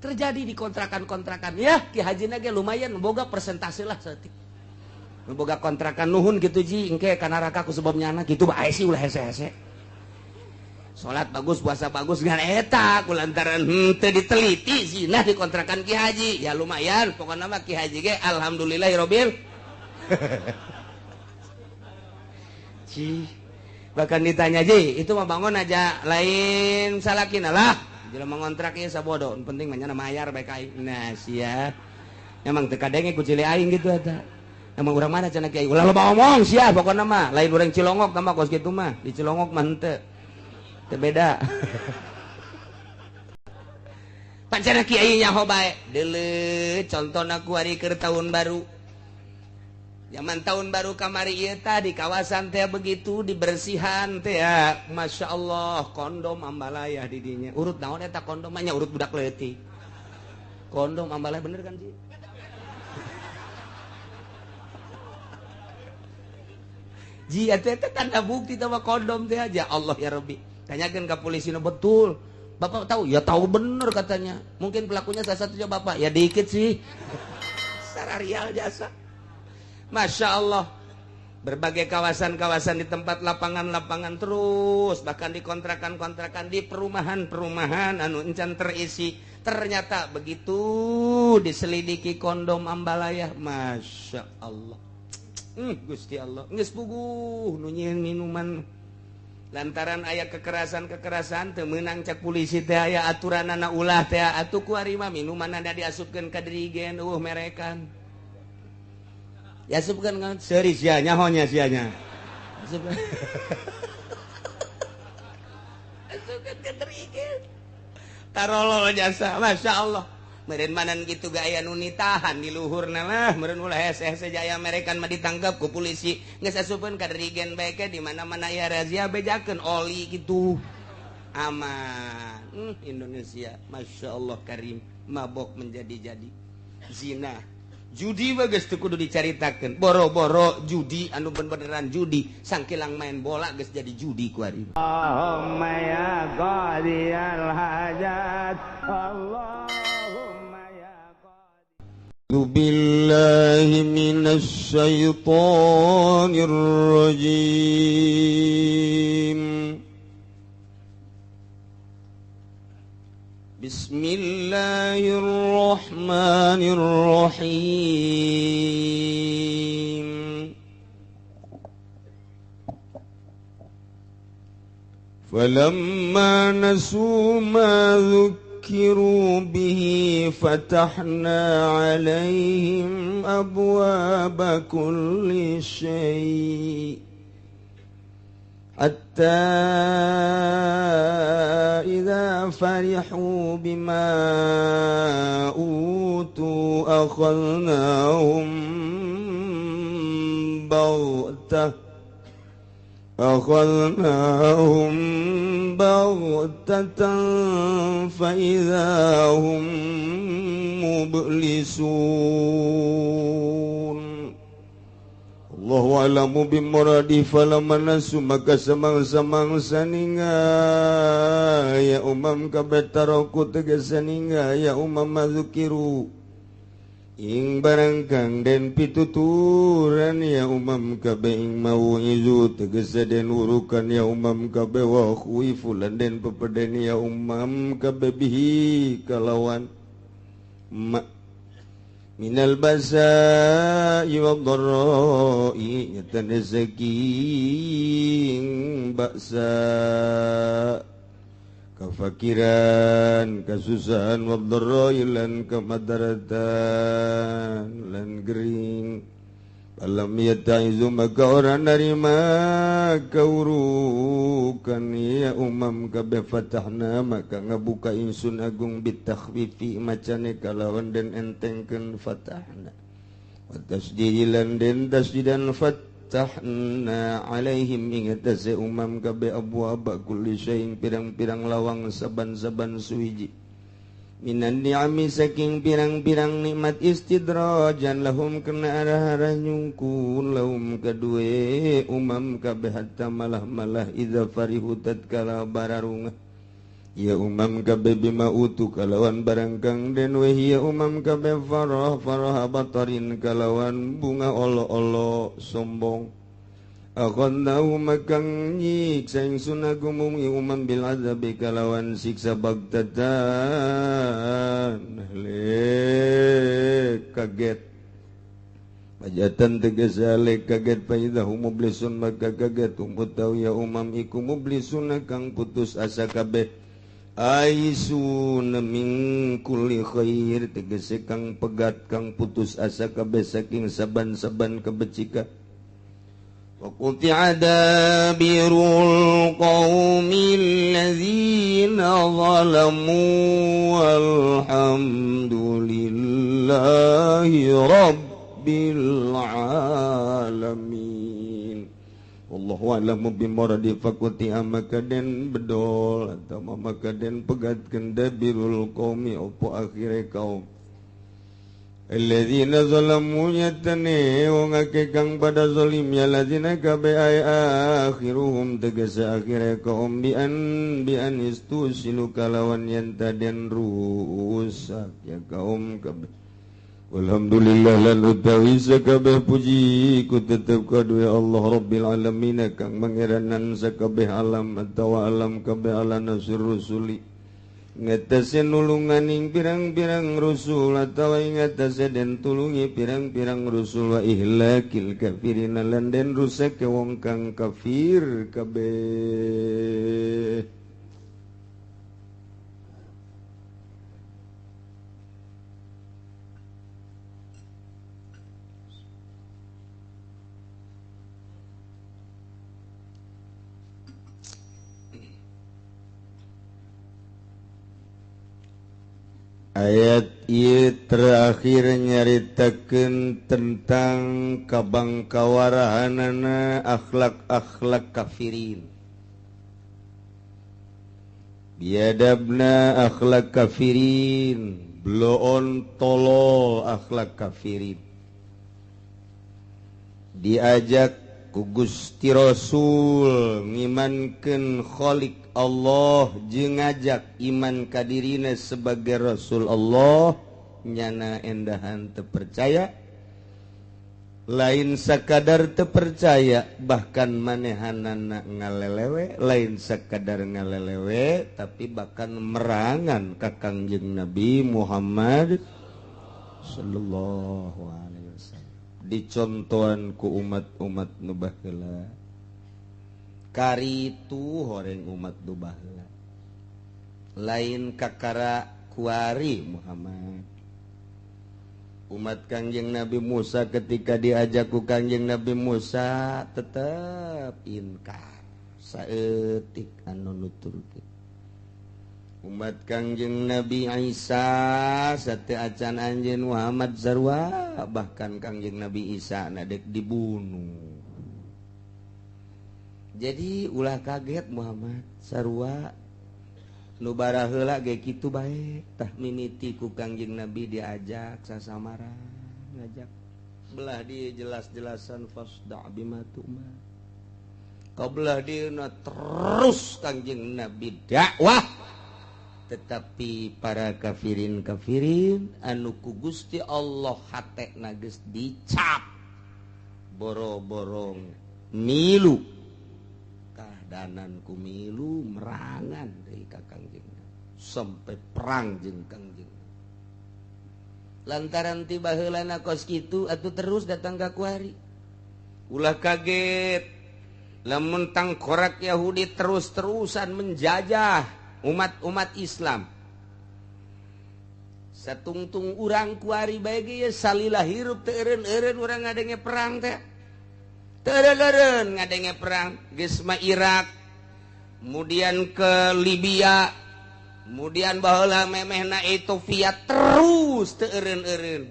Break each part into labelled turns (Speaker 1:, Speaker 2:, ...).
Speaker 1: Terjadi di kontrakan-kontrakan ya, Ki Hajina ge lumayan boga persentase lah saeutik. Boga kontrakan nuhun gitu ji, engke ka neraka ku sebab nyana gitu bae sih ulah hese-hese. Salat bagus, puasa bagus ngan eta ku lantaran henteu diteliti zina di kontrakan Ki Haji. Ya lumayan, pokona mah Ki Haji ge alhamdulillahirabbil. Ji, bahkan ditanya ji, itu mah bangun aja lain salakina lah. Jelema ngontrak ieu sabodo, penting mah nyana mayar bae ka aing. Nah sia. Emang teu kadenge ku cili aing gitu eta. Emang urang mana cenah kiai? Ulah loba omong sia pokona mah, lain urang Cilongok mah kos kitu mah. Di Cilongok mah henteu. Teu beda. Pancana kiai nyaho bae. Deuleu contona ku ari keur tahun baru. Zaman tahun baru kamari ieu tah di kawasan teh begitu dibersihan teh ya. Masya Allah kondom ambalayah di dinya. Urut naon eta kondom mah nya urut budak leutik. Kondom ambalayah bener kan Ji? Ji eta teh tanda bukti tah kondom teh aja. Allah ya Rabbi. Tanyakeun ka polisi nu betul. Bapak tahu? Ya tahu bener katanya. Mungkin pelakunya salah satunya bapak. Ya dikit sih. Sararial jasa. Masya Allah, berbagai kawasan-kawasan di tempat lapangan-lapangan terus, bahkan di kontrakan-kontrakan, di perumahan-perumahan anu encan terisi. Ternyata begitu diselidiki kondom ambalayah, Masya Allah. Gusti Allah, geus puguh nu nyieun minuman. Lantaran aya kekerasan-kekerasan teu meunang cak polisi teh aya aturanana ulah teh atuh ku ari mah minumanana diasupkeun ka dirigen eueuh merekan. Ya asupkan kan seri sia nyahonya sianya. Asupkan. Asupkan ke derigen. Tarolol jasa, Masya Allah. Meureun manan kitu ge aya nu nitahan di luhurna mah, meureun ulah hese-hese jaya merekan mah ditangkap ku polisi. Geus asupkeun ka derigen bae ke di mana-mana aya razia bejakeun oli kitu. Aman. Indonesia, Masya Allah karim, mabok menjadi-jadi. Zina. Judi bagus tuh kudu dicaritakeun. Boro-boro judi anu beneran judi, sangkilang main bola geus jadi judi ku ari.
Speaker 2: Allahumma ya qadiyal hajat, Allahumma ya qadi.
Speaker 3: Billahi minasy syaithanir rajim. Bismillahirrahmanirrahim. Falamma nasu ma dzukkiru bihi fatahna 'alaihim abwaaba kulli syai' hatta idza farihu bima utu akhadnahum baghtatan fa idza hum mublisun. Allahu a'lamu bimuradi falamma nasu maka samang-samangsa ninga ya umam kabeh taroku tegese ninga ya umam madzukiru ing barang kang den pituturan ya umam kabeh ing mau'izu tegese den urukan ya umam kabeh wa khuifu lan den pepeden ya umam kabeh bihi kalawan ma minal basa'i wad-dharra'i yatanzaking ba'sa kafakiran kasusahan wad-dharra'i lan kemadaratan lan gering alam yata'izu maka orang narima kaurukan ya umam kabeh fatahna maka ngabuka insun agung bitakhfifi macane kalawan den entengkeun fatahna wa tasdidilan den tasdidan fatahna alaihim ing atase umam kabeh abwaaba kulli syai'in pirang-pirang lawang saban-saban suwiji minan ni'ami saking pirang-pirang nikmat istidrajan lahum kena arah-arah nyungkun lahum kadue umam kabeh hatta malah-malah idza farihu tatkala bararungah Ya umam kabeh bima utu kalawan barang kang den wehi ya umam kabeh farah farah batarin kalawan bunga olo-olo sombong. Akhadnahu makang nyiksa ingsun agumum umam bil azabi kalawan siksa bagtatan lek kaget. Pajatan tegas lek kaget faidahu mublisun maka kaget umputau ya umam iku mublisun kang putus asa kabeh. Aisun min kulli khair tegese kang pegat kang putus asa kabeh saking saban-saban kebecikan. Wa quti'a dabirul qaumil ladzina zalamu walhamdulillahi rabbil alamin. Wallahu a'lamu bimuradi fakuti maka den bedol atau maka den pegatkeun dabirul qaumi opo akhire kaum alladzina zalamu yatane wong akeh kang pada zalim ya ladzina kabe ay akhiruhum tegese akhire kaum bi an istusilu kalawan yen taden rusak ya kaum kabe. Alhamdulillah lan utawi sakabeh puji ku tetep kaduwe Allah Rabbil alamin kang mangeranan sakabeh alam atawa alam kabeh ala nasir rusuli ngatasi nulungan ing pirang-pirang rusul atawa ing ngatasi den tulungi pirang-pirang rusul wa ihlakil kafirin lan den rusak wong kang kafir kabeh. Ayat ieu terakhir nyaritakeun tentang kabangkawarahanana akhlak-akhlak kafirin. Biadabna akhlak kafirin, bloon tolol akhlak kafirin. Diajak ku Gusti Rasul ngimankeun Khalik Allah jeung ngajak iman ka dirina sebagai Rasul Allah nyana endahan terpercaya lain sakadar terpercaya bahkan manehanana ngalelewe lain sakadar ngalelewe tapi bahkan merangan ka Kangjeng Nabi Muhammad sallallahu alaihi wasallam dicontohan ku umat-umat nu baheula. Karitu horeng umat nu baheula lain kakara kuari Muhammad. Umat Kangjeng Nabi Musa ketika diajak ku Kangjeng Nabi Musa tetep inkar saeutik anu nuturkeun. Umat Kangjeng Nabi Isa sate acan anjeun Muhammad sarua bahkan Kangjeng Nabi Isa na dek dibunuh. Jadi ulah kaget Muhammad sarua nu baraheula ge kitu bae tah mimiti ku Kangjeng Nabi diajak sasamara ngajak belah dia jelas-jelasan fasda bima tu'mar. Kabelah dieuna terus Kangjeng Nabi dakwah tetapi para kafirin-kafirin anu ku Gusti Allah hatena geus dicap boro-borong milu kahdanan ku milu merangan deui ka Kangjeng sampai perang jeung Kangjeng. Lantaran tiba heulana kos kitu atuh terus datang ka kuari. Ulah kaget lamun tangkorak Yahudi terus-terusan menjajah umat-umat Islam. Satungtung urang kuari bae ge salila hirup teu eureun-eureun urang ngadenge perang teh. Teu eureun-eureun ngadenge perang geus mah Irak, kemudian ke Libya, kemudian baheula memehna Ethiopia terus teu eureun-eureun.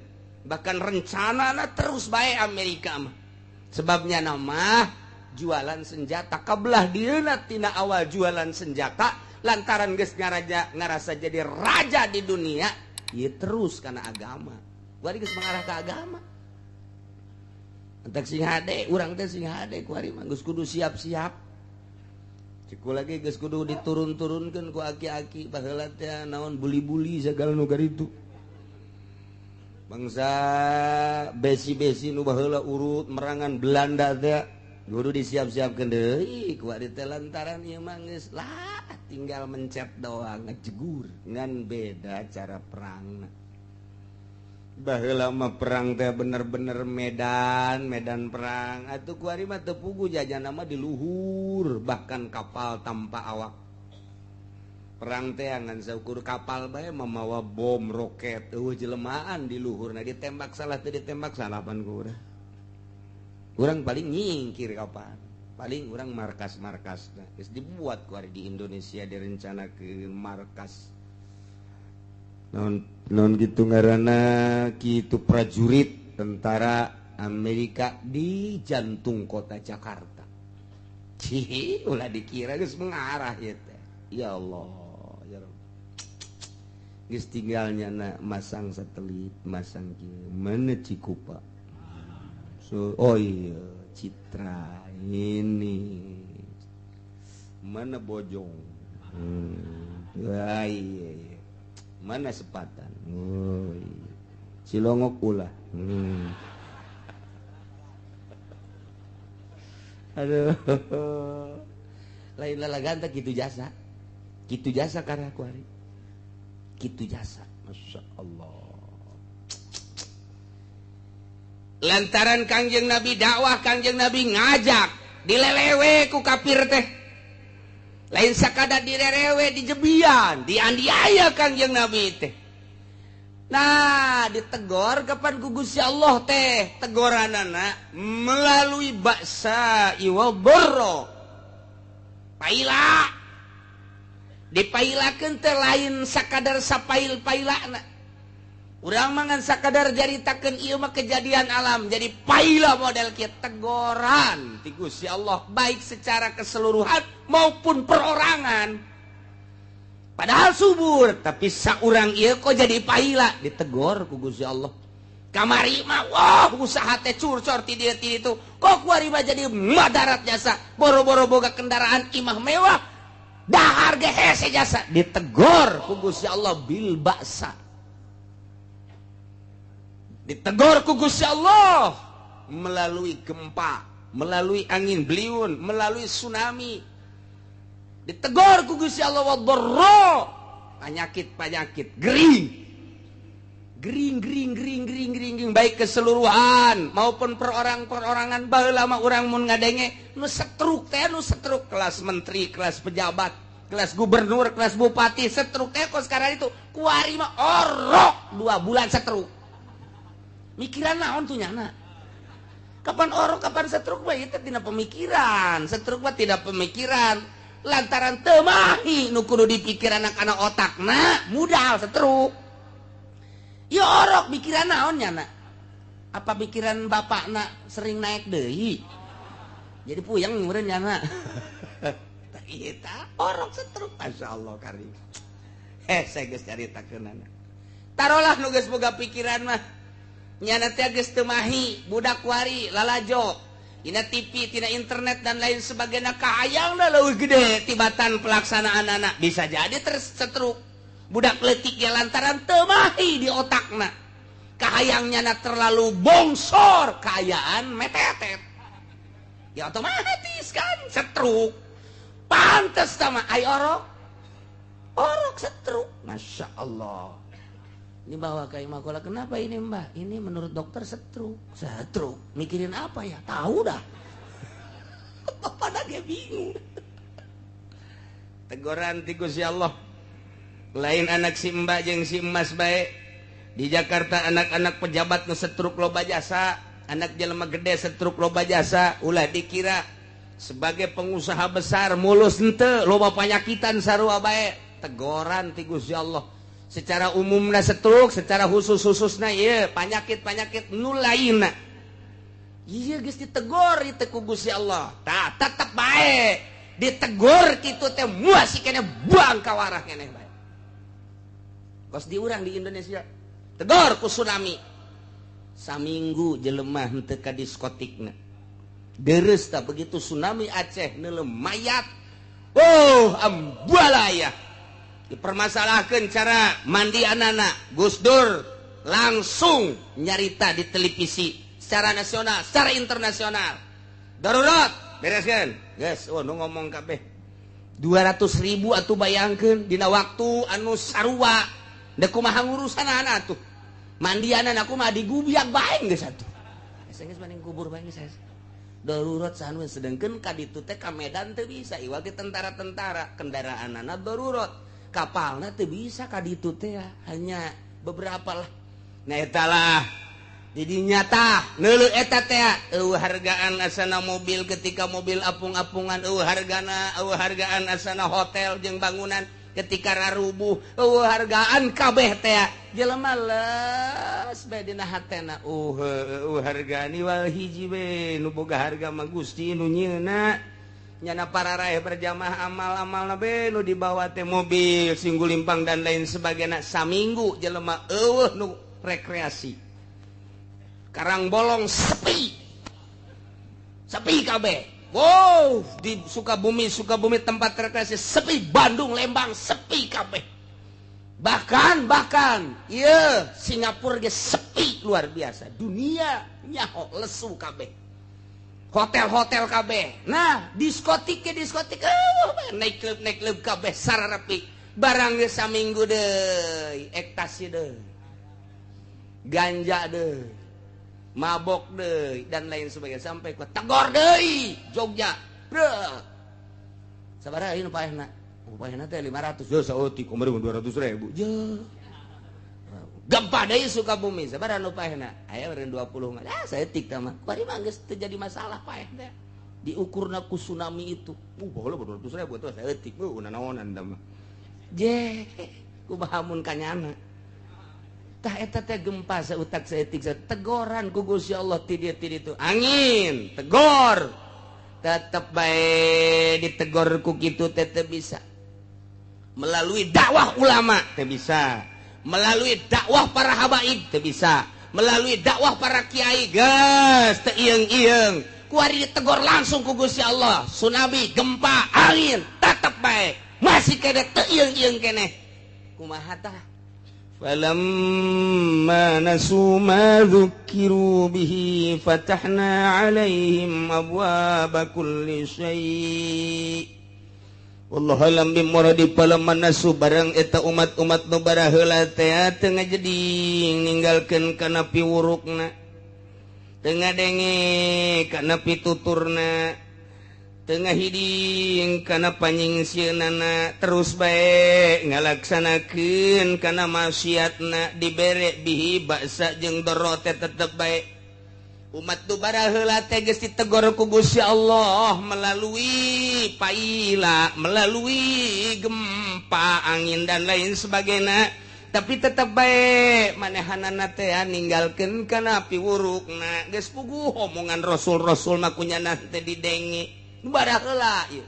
Speaker 3: Bahkan rencanana terus bae Amerika mah. Sebabnya nama jualan senjata kabelah dieuna tina awal jualan senjata lantaran geus ngarasa jadi raja di dunia ieu terus karena agama. Kuari geus mengarah ke agama. Entek sing hade, urang teh sing hade kuari mah geus kudu siap-siap. Ciku lagi geus kudu diturun-turunkeun ku aki-aki baheula teh naon buli-buli sagala nu karitu. Bangsa besi-besi nu baheula urut merangan Belanda teh kudu disiap-siapkeun deui ku ari teh lantaran ieu mah geus lah tinggal mencet doang ngejegur ngan beda cara perangna. Baheula mah perang teh bener-bener medan perang atuh ku ari mah teu puguh jajana mah di luhur bahkan kapal tanpa awak. Perang teh ngan saukur kapal bae mamawa bom roket eueuh jelemaan di luhurna ditembak salah teu ditembak salah pan ku urang. Urang paling nyingkir kapan paling urang markas-markasna geus dibuat ku ari di Indonesia direncanakeun markas non gitu ngaranna kitu prajurit tentara Amerika di jantung kota Jakarta. Cih, ulah dikira geus mengarah ieu teh. Ya Allah, ya Rabb. Geus tinggalnya na masang satelit, masang kieu. Mana Cikupa? So, oh iya, Citra ini. Mana Bojong? Wah, iya. Mana Sepatan? Oh, iya. Cilongok ulah. Aduh. Lain lalagan teh kitu jasa. Kitu jasa karena aku hari. Kitu jasa. Masya Allah. Lantaran Kangjeng Nabi dakwah, Kangjeng Nabi ngajak, dilelewe ku kafir teh. Lain sakada direrewe dijebian, dianiaya Kangjeng Nabi teh. Nah, ditegor kapan ku Gusti Allah teh, tegoranana melalui baksa iwa borro. Paila. Dipailakeun teh lain sakadar sapail-pailana. Urang mah ngan sakadar jaritakeun ieu mah kejadian alam, jadi paila model kieu tegoran ti Gusti Allah baik secara keseluruhan maupun perorangan. Padahal subur, tapi saurang ieu kok jadi paila, ditegor ku Gusti Allah. Kamari mah wah usaha teh curcor ti dieu ti ditu, kok kuari mah jadi madarat jasa, boro-boro boga kendaraan imah mewah, dahar ge hese jasa, ditegor ku Gusti Allah bil baksa. Ditegor ku Gusti Allah melalui gempa, melalui angin beliun, melalui tsunami. Ditegor ku Gusti Allah wadharra, penyakit-penyakit gering. Gering gering gering gering gering gering baik keseluruhan maupun perorang-perorangan. Baheula mah urang mun ngadenge nu setruk teh, nu setruk kelas menteri, kelas pejabat, kelas gubernur, kelas bupati, setruk teh kok sekarang itu kuari mah orok 2 bulan setruk. Mikiran naon tuh nyana? Kapan orok kapan setruk mah itu tidak pemikiran. Setruk mah tidak pemikiran. Lantaran teu mahi nu kudu dipikir anak-anak otakna mudal setruk. Ya orok mikiran naon nyana? Apa pikiran bapakna sering naik deui? Jadi puyeng meureun nyana. Tah ieu tah orok setruk masyaallah karim. Saya geus caritakeunana. Tarolah nu geus boga pikiran mah. Nyana teh geus teu mahi budak wari lalajo dina TV tina internet dan lain sebagainya kahayangna leuwih gede tibatan pelaksanaan anak bisa jadi tersetruk budak leutik ge lantaran teu mahi di otakna kahayang nyana terlalu bongsor kaayaan metetet ya otomatis kan setruk pantes sama ai orok orok setruk Masya Allah. Ini bawa ke Imakola, kenapa ini mbak? Ini menurut dokter setruk. Setruk? Mikirin apa ya? Tahu dah. Bapak lagi bingung. Teguran ti Gusti Allah. Lain anak si mbak jeung si emas bae. Di Jakarta anak-anak pejabat nu setruk loba jasa, anak jelema gede setruk loba jasa, ulah dikira sebagai pengusaha besar mulus henteu, loba panyakitan sarua bae. Teguran ti Gusti Allah. Secara umumna setruk, secara khusus-khususna ieu penyakit-penyakit nu lainna. Ieu geus ditegor ieu teh ku Gusti Allah. Tah tetep bae ditegor kitu teh muas keneh buang ka warah keneh bae. Kos diurang di Indonesia. Tegor ku tsunami. Saminggu jelema henteu ka diskotikna. Deres tah begitu tsunami Aceh neuleuh mayat
Speaker 1: Oh, ambalaya. Dipermasalahkan cara mandi anak-anak. Gus Dur langsung nyarita di televisi secara nasional, secara internasional. Darurat, bereskan. Guys, oh nu ngomong kabeh. 200.000 atuh bayangkeun dina waktu anu sarua. Da kumaha ngurusan anak tuh. Mandianan aku mah digubiak bae geus atuh. Geus banding kubur bae geus. Darurat sanu sedangkan ka ditu teh ka Medan teu bisa iwal tentara-tentara kendaraanana darurat kapalna teu bisa ka ditu teh hanya beberapa lah. Nah eta lah jadi nyata neuleuh eta teh eueuh hargaan asana mobil ketika mobil apung-apungan eueuh hargana eueuh hargaan asana hotel jeung bangunan ketika rarubuh eueuh hargaan kabeh teh jelema leus bae dina hatena hargaan iwal hiji we nu boga harga mah Gusti nu nyieuna nyana para raeh berjamaah amal-amalna be nu dibawa teh mobil singgulimpang dan lain sebagainya saminggu jelema eueuh nu rekreasi Karang Bolong sepi sepi kabeh. Wow, di Sukabumi, Sukabumi tempat rekreasi sepi, Bandung, Lembang sepi kabeh. Bahkan iya Singapura ge sepi luar biasa. Dunia nyaho lesu kabeh. Hotel-hotel kabeh. Nah, diskotik ke diskotik, naik klub kabeh sararapi. Barang ge saminggu deui, ektasi deui. Ganja deui. Mabok deui dan lain sebagainya sampai ke Tegor deui Jogja. Bro. Sabaraha ieu nu paehna? Oh, paehna teh 500. Yo saeutik kumaha 200.000. Je. Gempa deui Sukabumi sabaraha nu paehna? Aya eureun 20 mah. Ah saeutik tah mah. Kuari mah geus teu jadi masalah paeh teh. Diukurna ku tsunami itu. Baheula 200.000 tuh saeutik. Nanaonan tah mah. Je, kumaha mun kanyana. Tah eta teh gempa sautak saeutik tegoran ku Gusti Allah ti dieu ti ditu. Angin, tegor. Tetep bae ditegor ku kitu teh teu bisa. Melalui dakwah ulama teu bisa. Melalui dakwah para habaib teu bisa. Melalui dakwah para kiai geus teu ieung-ieung. Kuari ditegor langsung ku Gusti Allah. Tsunami, gempa, angin, tetep bae masih keneh teu ieung-ieung keneh. Kumaha tah?
Speaker 3: فلما نسوا ما ذكروا به فتحنا عليهم أبواب كل شيء والله alam bimuradi. Falamma nasu barang eta umat-umat nu baraheula teh teu ngajeding ninggalkeun kana piwurukna teu ngadenge kana pituturna teu ngahiding kana panyingsieunnana terus bae ngalaksanakeun kana maksiatna dibere bihi baksa jeung doro teh tetep bae umat nu baraheula teh geus ditegor ku Gusti Allah melalui paila melalui gempa angin dan lain sebagainya tapi tetep bae manehanana teh ninggalkeun kana piwurukna geus puguh omongan rasul-rasul mah kunyana teh didenge baraheula ieu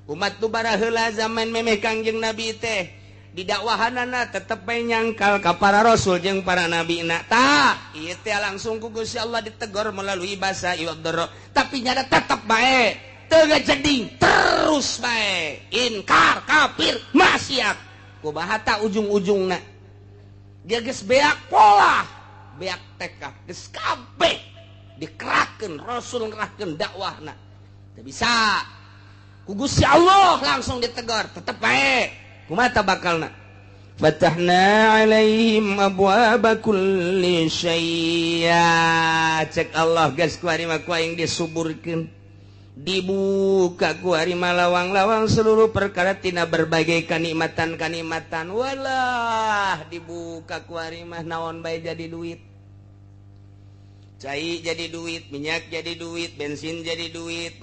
Speaker 3: umat nu baraheula zaman memeh Kangjeng Nabi teh didakwahanana tetep bae nyangkal ka para rasul jeung para nabi na tah ieu teh langsung ku Gusti Allah ditegor melalui basa iwak doro tapi nyada tetep bae teu ngajeding terus bae inkar kafir maksiat kumaha ta ujung-ujungna dia geus beak pola beak tekad geus kabeh dikerahkeun rasul ngerahkeun dakwahna teu bisa ku Gusti Allah langsung ditegor tetep bae kumaha ta bakalna fatahna alaihim abwaaba kulli syai'.
Speaker 1: Cek Allah geus kuari mah ku aing disuburkeun dibuka kuari mah lawang-lawang seluruh perkara tina berbagai kanikmatan-kanikmatan walah dibuka kuari mah naon bae jadi duit cai jadi duit, minyak jadi duit, bensin jadi duit,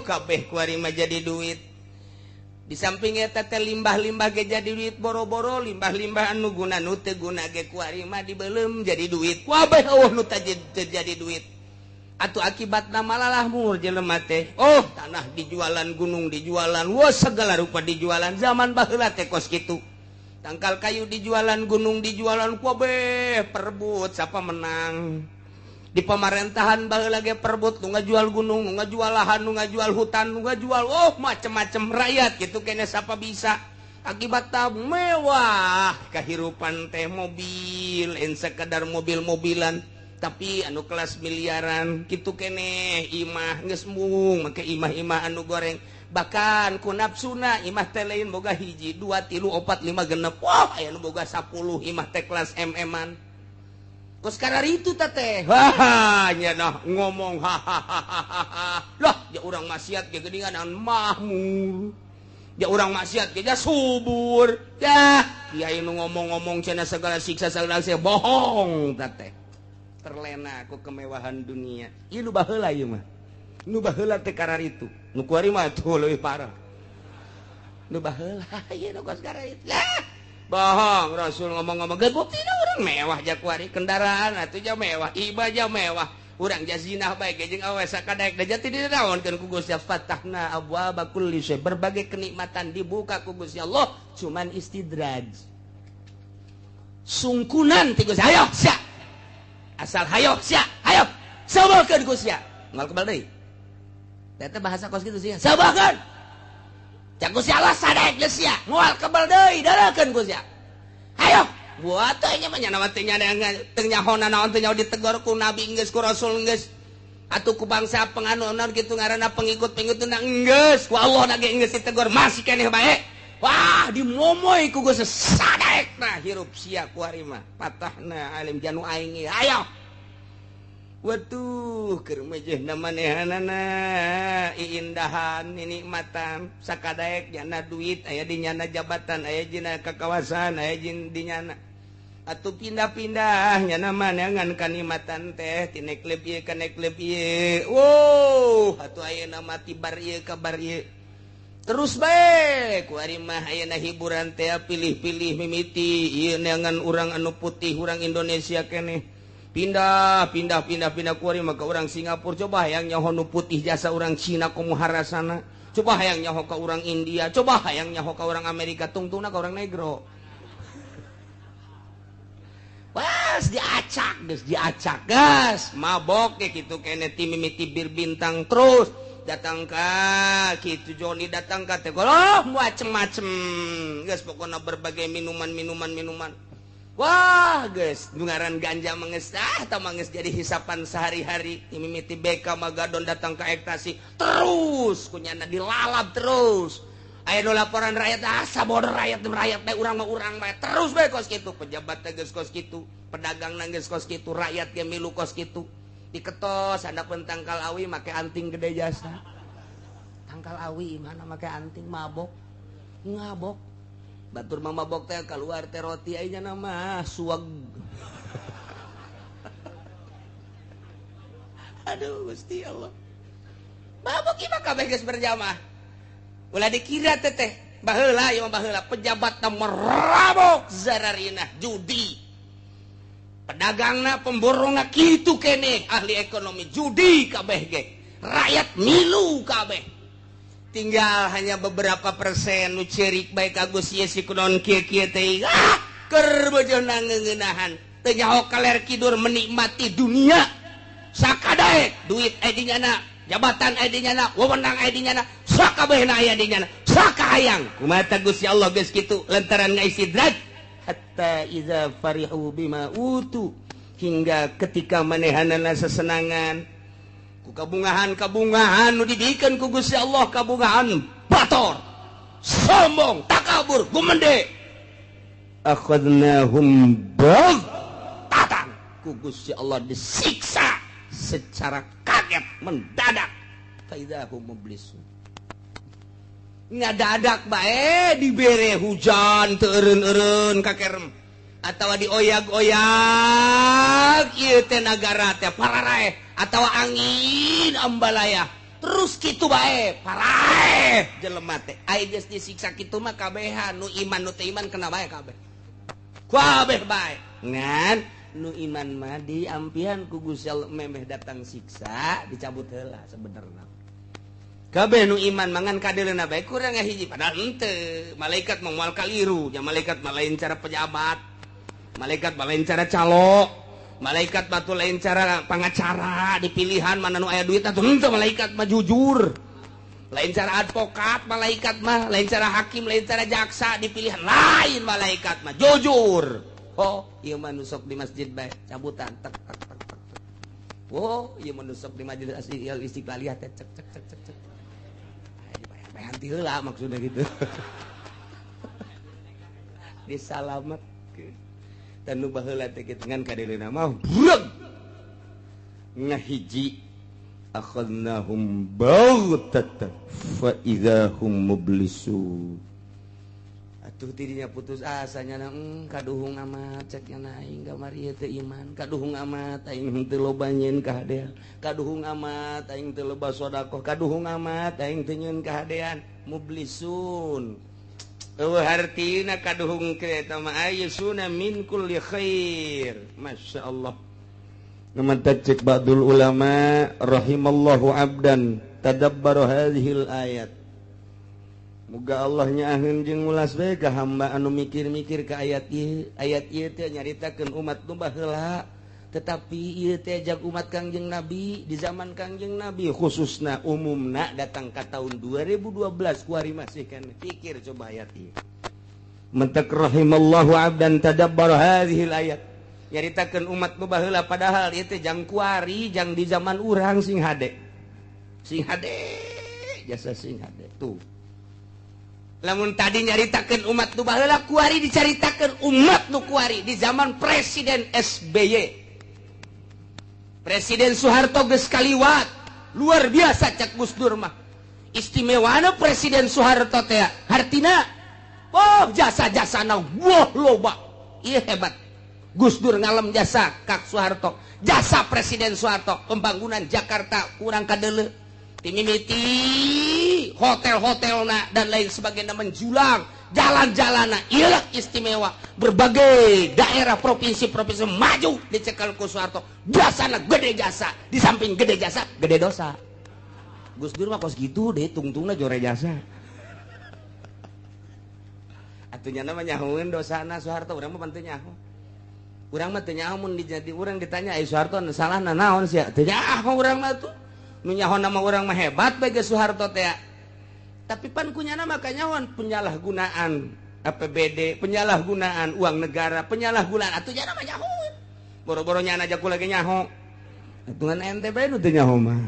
Speaker 1: kabeh kuari mah jadi duit. Di samping eta teh limbah-limbah ge jadi duit boro-boro limbah-limbah anu guna nu teu guna ge kuari mah dibeuleum jadi duit. Kabeh eueuh nu teu jadi duit. Atuh akibatna malalah mur jelema teh. Oh, tanah dijualan, gunung dijualan, wah segala rupa dijualan. Zaman baheula teh kos kitu. Tangkal kayu dijualan, gunung dijualan, kabeh perebut siapa menang. Di pemerintahan baheula ge perebut nu ngajual gunung, nu ngajual lahan, nu ngajual hutan, nu ngajual oh macem-macem rakyat gitu kene siapa bisa. Akibat mewah kehidupan teh mobil, en sekedar mobil-mobilan tapi anu kelas miliaran gitu kene imah geus mung make imah-imah anu goreng. Bahkan ku nafsuna imah teh lain boga 1 2 3 4 5 6 wah aya nu boga 10 imah teh kelas MM-an. Kos karar itu teh wah nya nah ngomong hahaha lah ya urang maksiat ge geuningan mahmur ya urang maksiat ge subur ya kiai nu ngomong-ngomong cenah segala siksa segala siksa bohong teh terlena ku kemewahan dunia. Ieu nu baheula ieu mah nu baheula teh karar itu nu kuari mah tuh leuwih parah nu baheula ieu nu kos karar itu lah bohong. Rasul ngomong-ngomong ge buktina urang mewah jakuari kendaraan atuh ja mewah iba ja mewah urang jazinah bae ge jeung awe sakadaek da jati dinaonkeun ku Gusti fatahna abwaaba kulli syai, berbagai kenikmatan dibuka ku Gusti Allah cuman istidraj sungkunan ti Gusti hayo sia asal hayo sia hayo sabarkeun ku sia moal kebal deui eta bahasa kos kitu sia sabarkeun cak Gusti Allah sadaek geus sia moal kebal deui darakeun ku sia hayo buat teh nya mah nya teh nya teu nyahona naon teh nyaho ditegor ku nabi geus ku rasul geus atuh ku bangsa penganut kitu ngaranna pengikut-pengikutna geus ku Allah na ge geus ditegor masih keneh bae wah dimomoy ku Gusti sadaek nah hirup sia ku ari mah patahna alim janu aing hayo. Waduh keur mejehna manehanana iindahan nikmatan sakadaek nyana duit aya di nyana jabatan aya dina kakawasan aya di nyana atuh pindah-pindah nyana maneangan kanikmatan teh ti neklep ieu ka neklep ieu wow atuh ayeuna mah ti bar ieu ka bar ieu terus bae ku ari mah ayeuna hiburan teh pilih-pilih mimiti ieu neangan urang anu putih urang Indonesia keneh pindah pindah pindah pindah kuari maka orang Singapura coba hayang nyaho nu putih jasa orang Cina komo harasana coba hayang nyaho ka orang India coba hayang nyaho ka orang Amerika tungtungna ka orang negro wah diacak geus diacak gas mabok ge kitu kene ti mimiti bir bintang terus datang ka kitu Joni datang ka teh oh macem-macem geus pokona berbagai minuman-minuman minuman. Wah guys, ngaran ganja mengesah atau manges jadi hisapan sehari-hari. Mimiti BK Magadon datang ke ektasi terus kunyana dilalap terus. Aya nu laporan rakyat asa bodoh rakyat rakyat bae urang mah urang bae terus bae kos kitu. Pejabat teh geus kos kitu, pedagang geus kos kitu, rakyat ge milu kos kitu. Diketos handapeun tangkal awi make anting gede jasa. Tangkal awi mana make anting mabok. Ngabok. Batur mama mabok teh keluar teh roti aing nama suweg. Aduh Gusti Allah. Mabok ieu mah kabeh geus berjamaah. Ulah dikira teh teh baheula ieu mah baheula pejabat teh merabok zararinah judi. Pedagangna pemborongna kitu keneh ahli ekonomi judi kabeh ge. Rakyat milu kabeh. Tinggal hanya beberapa persen nu cerik bae ka Gusti Yesus kunaon kieu-kieu teh ah keur bojona ngeuneunahan teu nyaho kaler kidur menikmati dunia sakadaek duit aya di nyana jabatan aya di nyana wewenang aya di nyana sakabehna aya di nyana sakahayang kumaha ta Gusti Allah geus kitu lantaran ngaistidraj hatta iza farihu bima utu hingga ketika manehanana sesenangan ku kabungahan-kabungahan nu dibikeun ku Gusti Allah kabungahan bator sombong takabur gumende akhadnahum baghtatan ku Gusti Allah disiksa secara kaget mendadak faidahum mublisun ngadadak bae dibere hujan teu eureun-eureun kakerem atawa dioyag-oyag ieu teh nagara teh pararaeh atawa angin ambalaya terus kitu bae paraeh jelema teh ai geus disiksa kitu mah kabehan nu iman nu teu iman kena bae kabeh kabeh bae ngan nu iman mah diampihan ku Gusti Allah memeh datang siksa dicabut heula sebenarna kabeh nu iman mangan kadeuleuna bae kurang hiji padahal henteu malaikat mah moal kaliru nya malaikat mah lain cara pejabat malaikat mah lain cara calo Malaikat batu lain cara pangacara dipilihan mana nu aya duit atuh henteu malaikat mah jujur. Lain cara advokat malaikat mah, lain cara hakim, lain cara jaksa dipilihan lain malaikat mah jujur. Oh, ieu mah nu sok di masjid bae cabutan tek tek tek tek. Oh, ieu mah nu sok di masjid Istiqlaliyah teh cek cek cek cek cek. Dibayar-bayaran ti heula maksudna gitu. Disalametkeun. Dan nu baheula teh kitu ngan kadeleuna mah breg
Speaker 3: ngahiji akhadnahum baghtatan fa idzahum mublisun.
Speaker 1: Atuh tidinya putus asanya na kaduhung amat cek nya aing kamari ieu teh iman, kaduhung amat aing teu loba nyeun kahadean, kaduhung amat aing teu loba sedekah, kaduhung amat aing teu nyeun kahadean. Mublisun eueuh hartina kaduhung kereta mah ayyusuna min kulli khair.
Speaker 3: Masya Allah. Ngemantat cek ba'dul ulama rahimallahu abdan tadabbara hadhil ayat. Muga Allah nyaaheun jeung ngulas bae ka hamba anu mikir-mikir ka ayat ieu. Ayat ieu teh nyaritakeun umat nu baheula, tetapi ieu teh jag umat Kangjeng Nabi di zaman Kangjeng Nabi khususna umumna datang ka tahun 2012 kuari masih kan pikir coba ayat ieu. Mentek rahimallahu abdan tadabbara hadhil ayat.
Speaker 1: Nyaritakeun umat nu baheula padahal ieu teh jang kuari jang di zaman urang sing hade. Sing hade jasa sing hade tuh. Lamun tadi nyaritakeun umat nu baheula kuari dicaritakeun umat nu kuari di zaman Presiden SBY. Presiden Soeharto geus kaliwat, luar biasa cak Gus Dur mah. Istimewana Presiden Soeharto teh hartina oh jasa-jasana wah loba. Ieu hebat. Gus Dur ngalem jasa Kak Soeharto, jasa Presiden Soeharto pembangunan Jakarta kurang kadeuleu. Timimiti hotel-hotelna dan lain sebagainya menjulang, jalan-jalanna ieu istimewa. Berbagai daerah provinsi-provinsi maju dicekal ku Soeharto. Jasana gede jasa, di samping gede jasa, gede dosa. Gus Dur mah kos gitu deh, tungtungna jore jasa. Atunya mah nyahoeun dosana Soeharto, urang mah teu nyaho. Urang mah teu nyaho mun dijadi urang ditanya ai Soeharto salahna naon sia? Teu nyaho urang mah tuh. Nu nyaho nama urang mah hebat bae ge Soeharto teh. Tapi pan kunyana mah kanyahoan penyalahgunaan APBD, penyalahgunaan uang negara, penyalahgunaan atuh nya mah nyahoeun. Boro-boro nyana aja ku lagi nyaho. Atuh ngan ente bae nu teu nyaho mah.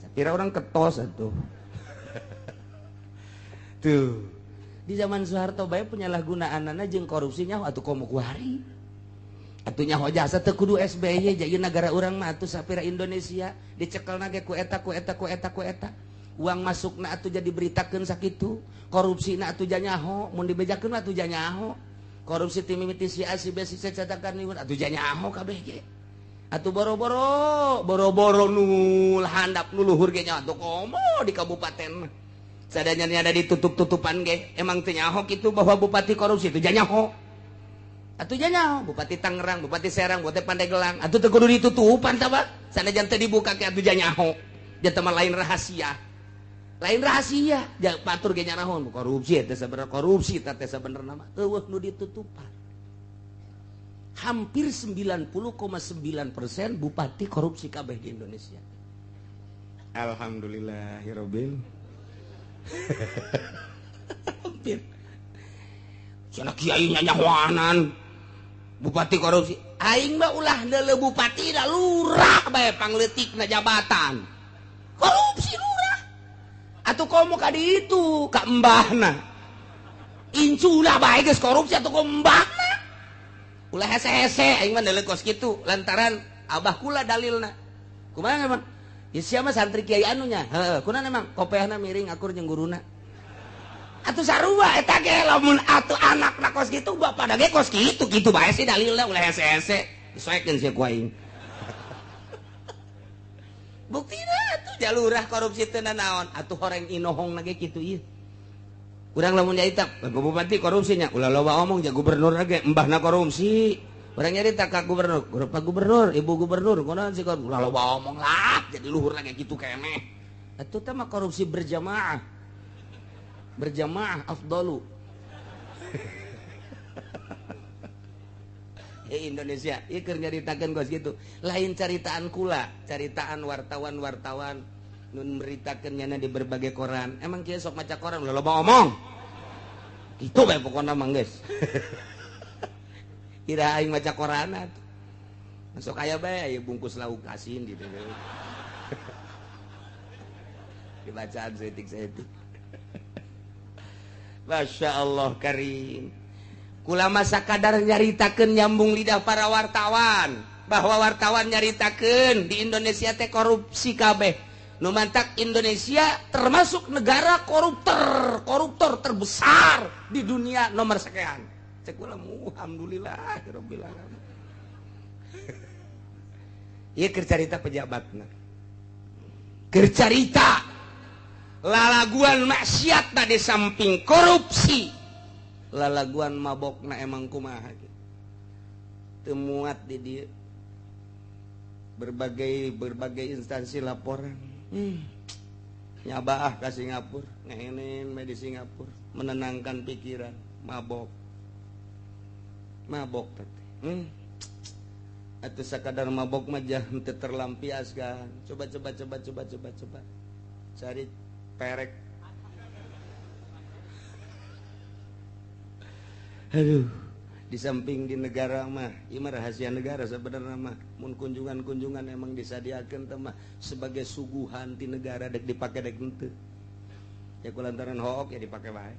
Speaker 1: Sapira urang ketos atuh. Tuh. Di zaman Soeharto bae penyalahgunaanana jeung korupsi nyaho atuh komo kuari. Atuh nyaho jasa teu kudu SBY jadi negara urang mah atuh sapira Indonesia dicekelna ge ku eta ku eta ku eta ku eta. Uang masukna atuh jadi beritakeun sakitu, korupsina atuh nyaho, mun dibejakeun mah atuh nyaho. Korupsi ti mimiti si A si B si C catakan ieu atuh nyaho kabeh ge. Atuh boro-boro, boro-boro nu handap nu luhur ge nyaho atuh komo di kabupaten. Sadayana ada ditutup-tutupan ge, emang teu nyaho kitu bahwa bupati korupsi teu nyaho. Atuh nyaho Bupati Tangerang, Bupati Serang, Bupati Pandeglang, atuh teu kudu ditutupan tah Pak. Sanajan teu dibuka ge atuh nyaho. Jatah mah lain rahasia. Lain rahasia, ja patur ge nyarahon korupsi teh sabenerna korupsi teh sabenerna mah eueuh nu ditutupan. Hampir 90,9% bupati korupsi kabeh di Indonesia.
Speaker 3: Alhamdulillahirabbil.
Speaker 1: Hampir. Cenah kiai nyanyahoanan bupati korupsi. Aing mah ulah deuleu bupati da lurah bae pangleutikna jabatan. Korupsi lurah. Atuh komo ka ditu ka embahna. Inculah bae geus korupsi atuh komo embahna. Ulah hese-hese aing mah deuleu kos kitu lantaran abah kula dalilna. Kumaha emang? Ya sia mah santri kiai anunya. Heeh, kunaon emang kopeahna miring akur jeung guruna. Atuh sarua eta ge lamun atuh anakna kos kitu bapana ge kos kitu kitu bae sih dalilna ulah hese-hese. Disoekeun sia ku aing. Buktina atuh jalurah korupsi teu nanaon atuh horeng inohongna ge kitu ieu. Urang lamun nyarita bupati korupsinya ulah loba omong ja gubernur ge embahna korupsi. Urang nyarita ka gubernur, Pak gubernur, ibu gubernur kunaon sih ulah loba omong lah jadi luhur ge kitu keneh. Atuh teh mah korupsi berjamaah. Berjamaah afdalu. Indonesia ieu keur nyaritakeun kos kitu. Lain caritaan kula, caritaan wartawan-wartawan nu meritakeun nyana di berbagai koran. Emang kieu sok maca koran loba omong. Kitu bae pokona mah geus. Kira aing maca koran atuh. Sok aya bae aya bungkus lauk asin gitu. Dibacaan seetik-seetik. Masya Allah karim. Kula masa kadar nyaritakeun nyambung lidah para wartawan bahwa wartawan nyaritakeun di Indonesia teh korupsi kabeh. Nu mantak Indonesia termasuk negara koruptor terbesar di dunia nomor sekian. Cek kula alhamdulillah rabbil alamin. Ieu keur carita pejabatna. Keur carita lalaguan maksiat di samping korupsi. Lalaguan mabokna emang kumaha teu muat di dieu. Berbagai instansi laporan. Nyabaah ka Singapura, ngehenen di Singapura, menenangkan pikiran, mabok. Mabok teh. Atuh sakadar mabok mah jah teu terlampiaskan. Coba coba coba coba coba coba. Cari perek. Aduh, di samping di negara mah, ieu mah rahasia negara sebenarnya mah. Mun kunjungan-kunjungan emang disadiakeun teh mah sebagai suguhan ti negara dek dipake dek henteu. Ya kulantaran hook ya dipake bae.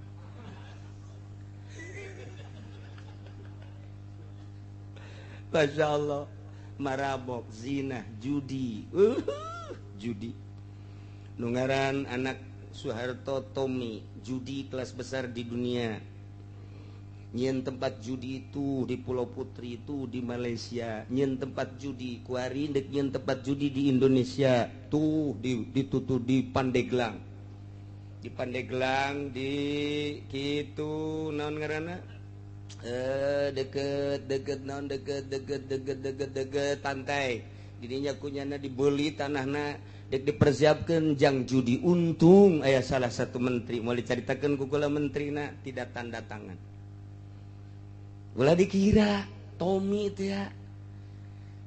Speaker 1: Masya Allah, marabok, zina, judi, judi. Nu ngaran anak Soeharto Tommy, judi kelas besar di dunia. Nyen tempat judi itu di Pulau Putri itu di Malaysia. Nyen tempat judi kuari dek nyen tempat judi di Indonesia tuh ditutup di Pandeglang. Di Pandeglang di kitu naon ngaranna? Deket deket naon deket deket deket deket deket pantai. Didinya kunyana dibeli tanahna dek dipersiapkan jang judi. Untung aya salah satu menteri mau dicaritakeun ku kula menterina tidak tanda tangan. Ulah dikira Tommy itu ya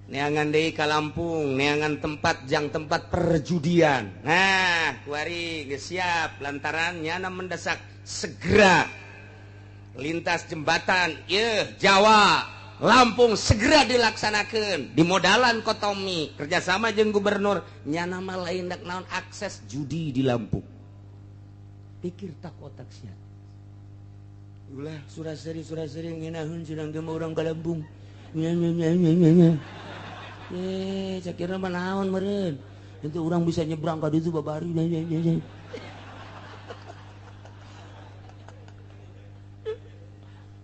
Speaker 1: neangan deui ka Lampung, neangan tempat jang tempat perjudian. Nah, kuari geus siap lantaran nyana mendesak segera lintas jembatan ieu Jawa Lampung segera dilaksanakeun. Dimodalan ku Tommy kerjasama jeung gubernur nyana mah lain dak naon akses judi di Lampung. Pikir tak otak sia. Ulah suraseri ngeunahun sedang ge urang ka Lampung. Nya nya nya nya nya. Cakirna mah naon meureun. Henteu urang bisa nyebrang ka ditu babari nya nya nya.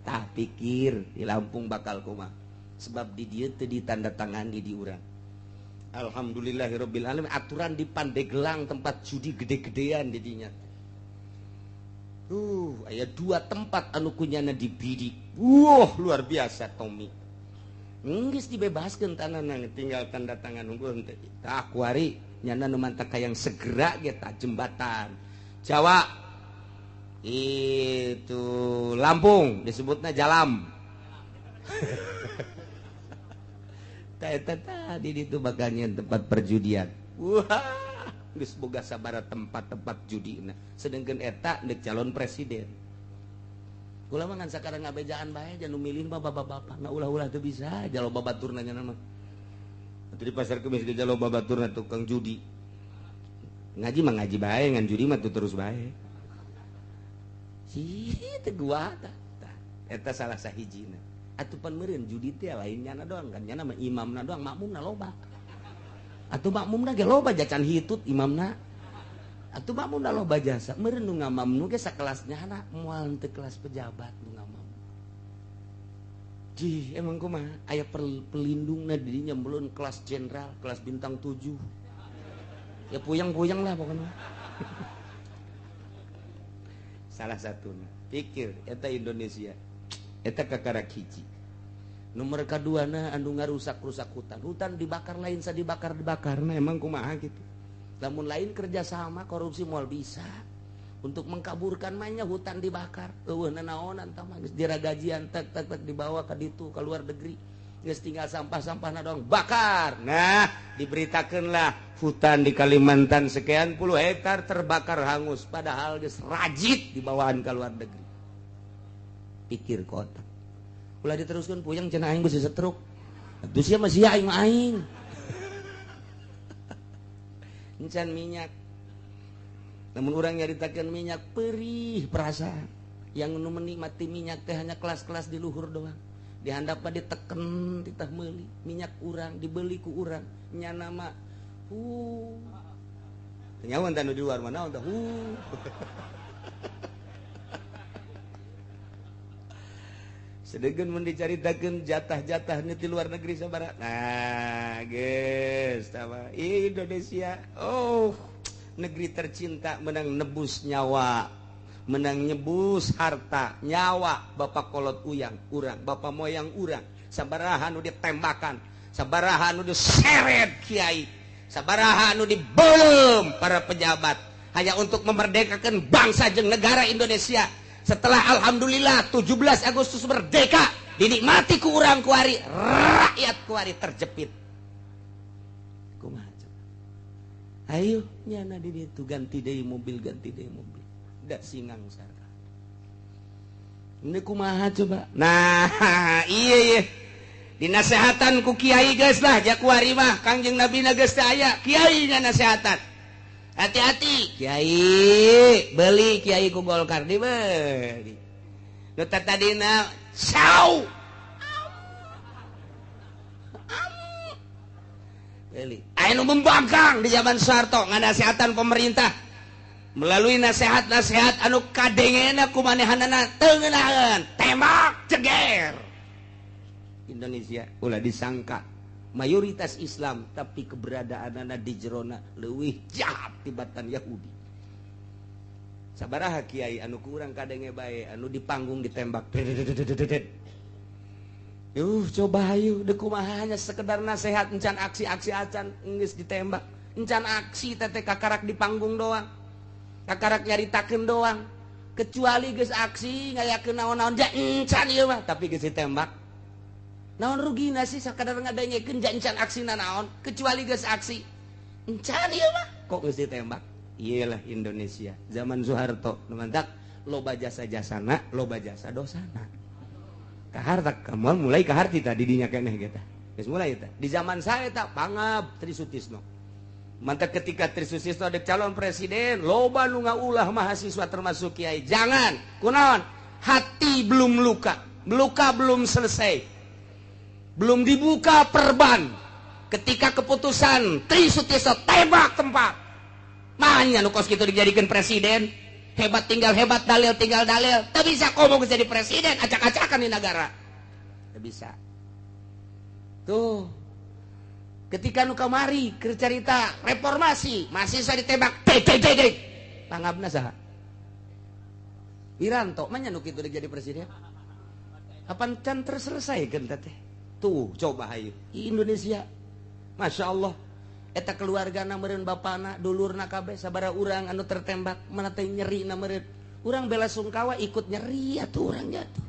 Speaker 1: Tah pikir di Lampung bakal kumaha. Sebab di dieu teu ditandatangani di urang. Alhamdulillahirabbil alamin aturan di Pandeglang tempat judi gede-gedean di dinya. Aya dua tempat anu kunyana dibidik. Wah, luar biasa Tommy. Geus dibebaskeun tanahna tinggal tanda tangan unggul henteu. Tah kuari nyana nu mantak hayang segera ge tah jembatan Jawa itu Lampung disebutna Jalam. Tah eta tadi ditu bakal nyeun tempat perjudian. Wah. Geus boga sabaraha tempat-tempat judina sedangkan eta deuk calon presiden. Kula mah ngan sakarang ngabejaan bae jan nu milih mah bapak-bapak na ulah-ulah teu bisa jalo babaturna nya mah. Atuh di pasar kemis ge jalo babaturna tukang judi. Ngaji mah ngaji bae ngan judi mah tuh terus bae. Sih teu gua tah. Eta salah sahijina. Atuh pan meureun judi teh lain nyana doang kan nyana mah imamna doang makmumna loba. Atuh makmumna ge loba jacan hitut imamna. Atuh makmumna loba jasa. Meureun nu ngamamnu ge sakelasnya anak moal teu kelas pejabat nu ngamam. Jih, emang kumaha aya pelindungna di dinya belun kelas jenderal, kelas bintang 7. Ya puyeng-puyeng lah pokoknya. Salah satuna. Pikir eta Indonesia. Eta kakarak hiji. Nomor kaduana anu ngarusak-rusak hutan. Hutan dibakar lain sa dibakar-dibakar. Nah emang kumaha gitu. Lamun lain kerjasama korupsi moal bisa. Untuk mengkaburkan mainnya hutan dibakar. Eueuh nanaonan tah mah geus diragajian tek tek tek dibawa ka ditu ka luar negeri. Geus tinggal sampah-sampahna doang bakar. Nah, diberitakeunlah hutan di Kalimantan sekian puluh hektar terbakar hangus, padahal geus rajit dibawaan ke luar negeri. Pikir kota. Ulah diteruskeun puyeng cenah aing geus setruk. Atuh sia mah sia aing mah aing. Encan minyak. Namun orang nyaritakeun minyak perih perasaan. Yang nu menikmati minyak teh hanya kelas-kelas di luhur doang. Di handap mah diteken titah meuli minyak urang dibeli ku urang nyana mah nyawan tanu di luar mana tah Sedegeun mun dicaritakeun jatah-jatah nu ti luar negeri sabaraha. Nah, geus tah Indonesia. Oh, negeri tercinta menang nebus nyawa, menang nyebus harta, nyawa bapak kolot uyang urang, bapak moyang urang, sabaraha nu ditembakan, sabaraha nu diseret kiai, sabaraha nu dibelem para pejabat hanya untuk memerdekakan bangsa jeung negara Indonesia. Setelah alhamdulillah 17 Agustus merdeka, dinikmati ku urang kuari, rakyat kuari terjepit. Kumaha coba? Ayo nyana di ditu ganti deui mobil, ganti deui mobil. Da singang sarta. Ini kumaha coba? Nah, iya iya. Dinasehatan ku kiai geus lah ja kuari mah Kangjeng Nabi na geus teu aya, kiai nya nasehatan. Hati-hati kiai, beli kiai ku Golkar dibeli. Nu tadina sau. Beli. Aya nu membangkang di zaman Soeharto nganasehatan pemerintah melalui nasihat-nasihat anu kadengena ku manehanana teu ngeunaheun, tembak ceger. Indonesia ulah disangka mayoritas Islam tapi keberadaanana di jerona leuwih jahat tibatan Yahudi. Sabaraha kiai anu kurang kadenge bae anu di panggung ditembak. Yuh coba hayu deuk kumaha hanya sekedar nasihat encan aksi-aksi acan geus ditembak. Encan aksi teh kakarak di panggung doang. Kakarak nyaritakeun doang. Kecuali geus aksi ngayakeun naon-naon ja encan ieu mah tapi geus ditembak. Naon rugina sih sakadar ngadengekeun ja encan aksina naon kecuali geus aksi. Encan ieu mah kok geus ditembak. Iyalah Indonesia zaman Soeharto nu mantak loba jasa jasana loba jasa dosana. Kahar tak kamu mulai kahar tita di dinya keneh kita. Geus mulai eta. Di zaman saya tak pangab Tri Sutisno. Mantak ketika Tri Sutisno ada calon presiden loba nu ngaulah mahasiswa termasuk kiai. Jangan kunaon hati belum luka, luka belum selesai. Belum dibuka perban ketika keputusan Tri Sutisno tembak tempat. Makanya nu kos kitu dijadikan presiden. Hebat tinggal hebat, dalil tinggal dalil. Tak bisa komo jadi presiden, acak-acakan di negara. Tak bisa. Tuh. Ketika nu kamari keur carita reformasi, mahasiswa ditembak, dek dek dek dek. Pangabna saha? Wiranto, manya nu kitu jadi presiden. Apan can terselesaikeun teh? Tuh coba hayu Indonesia Masya Allah eta keluarga na meureun bapana dulurna kabeh sabaraha urang anu tertembak mana teh nyeri na meureun urang bela sungkawa ikut nyeri atuh urang jatuh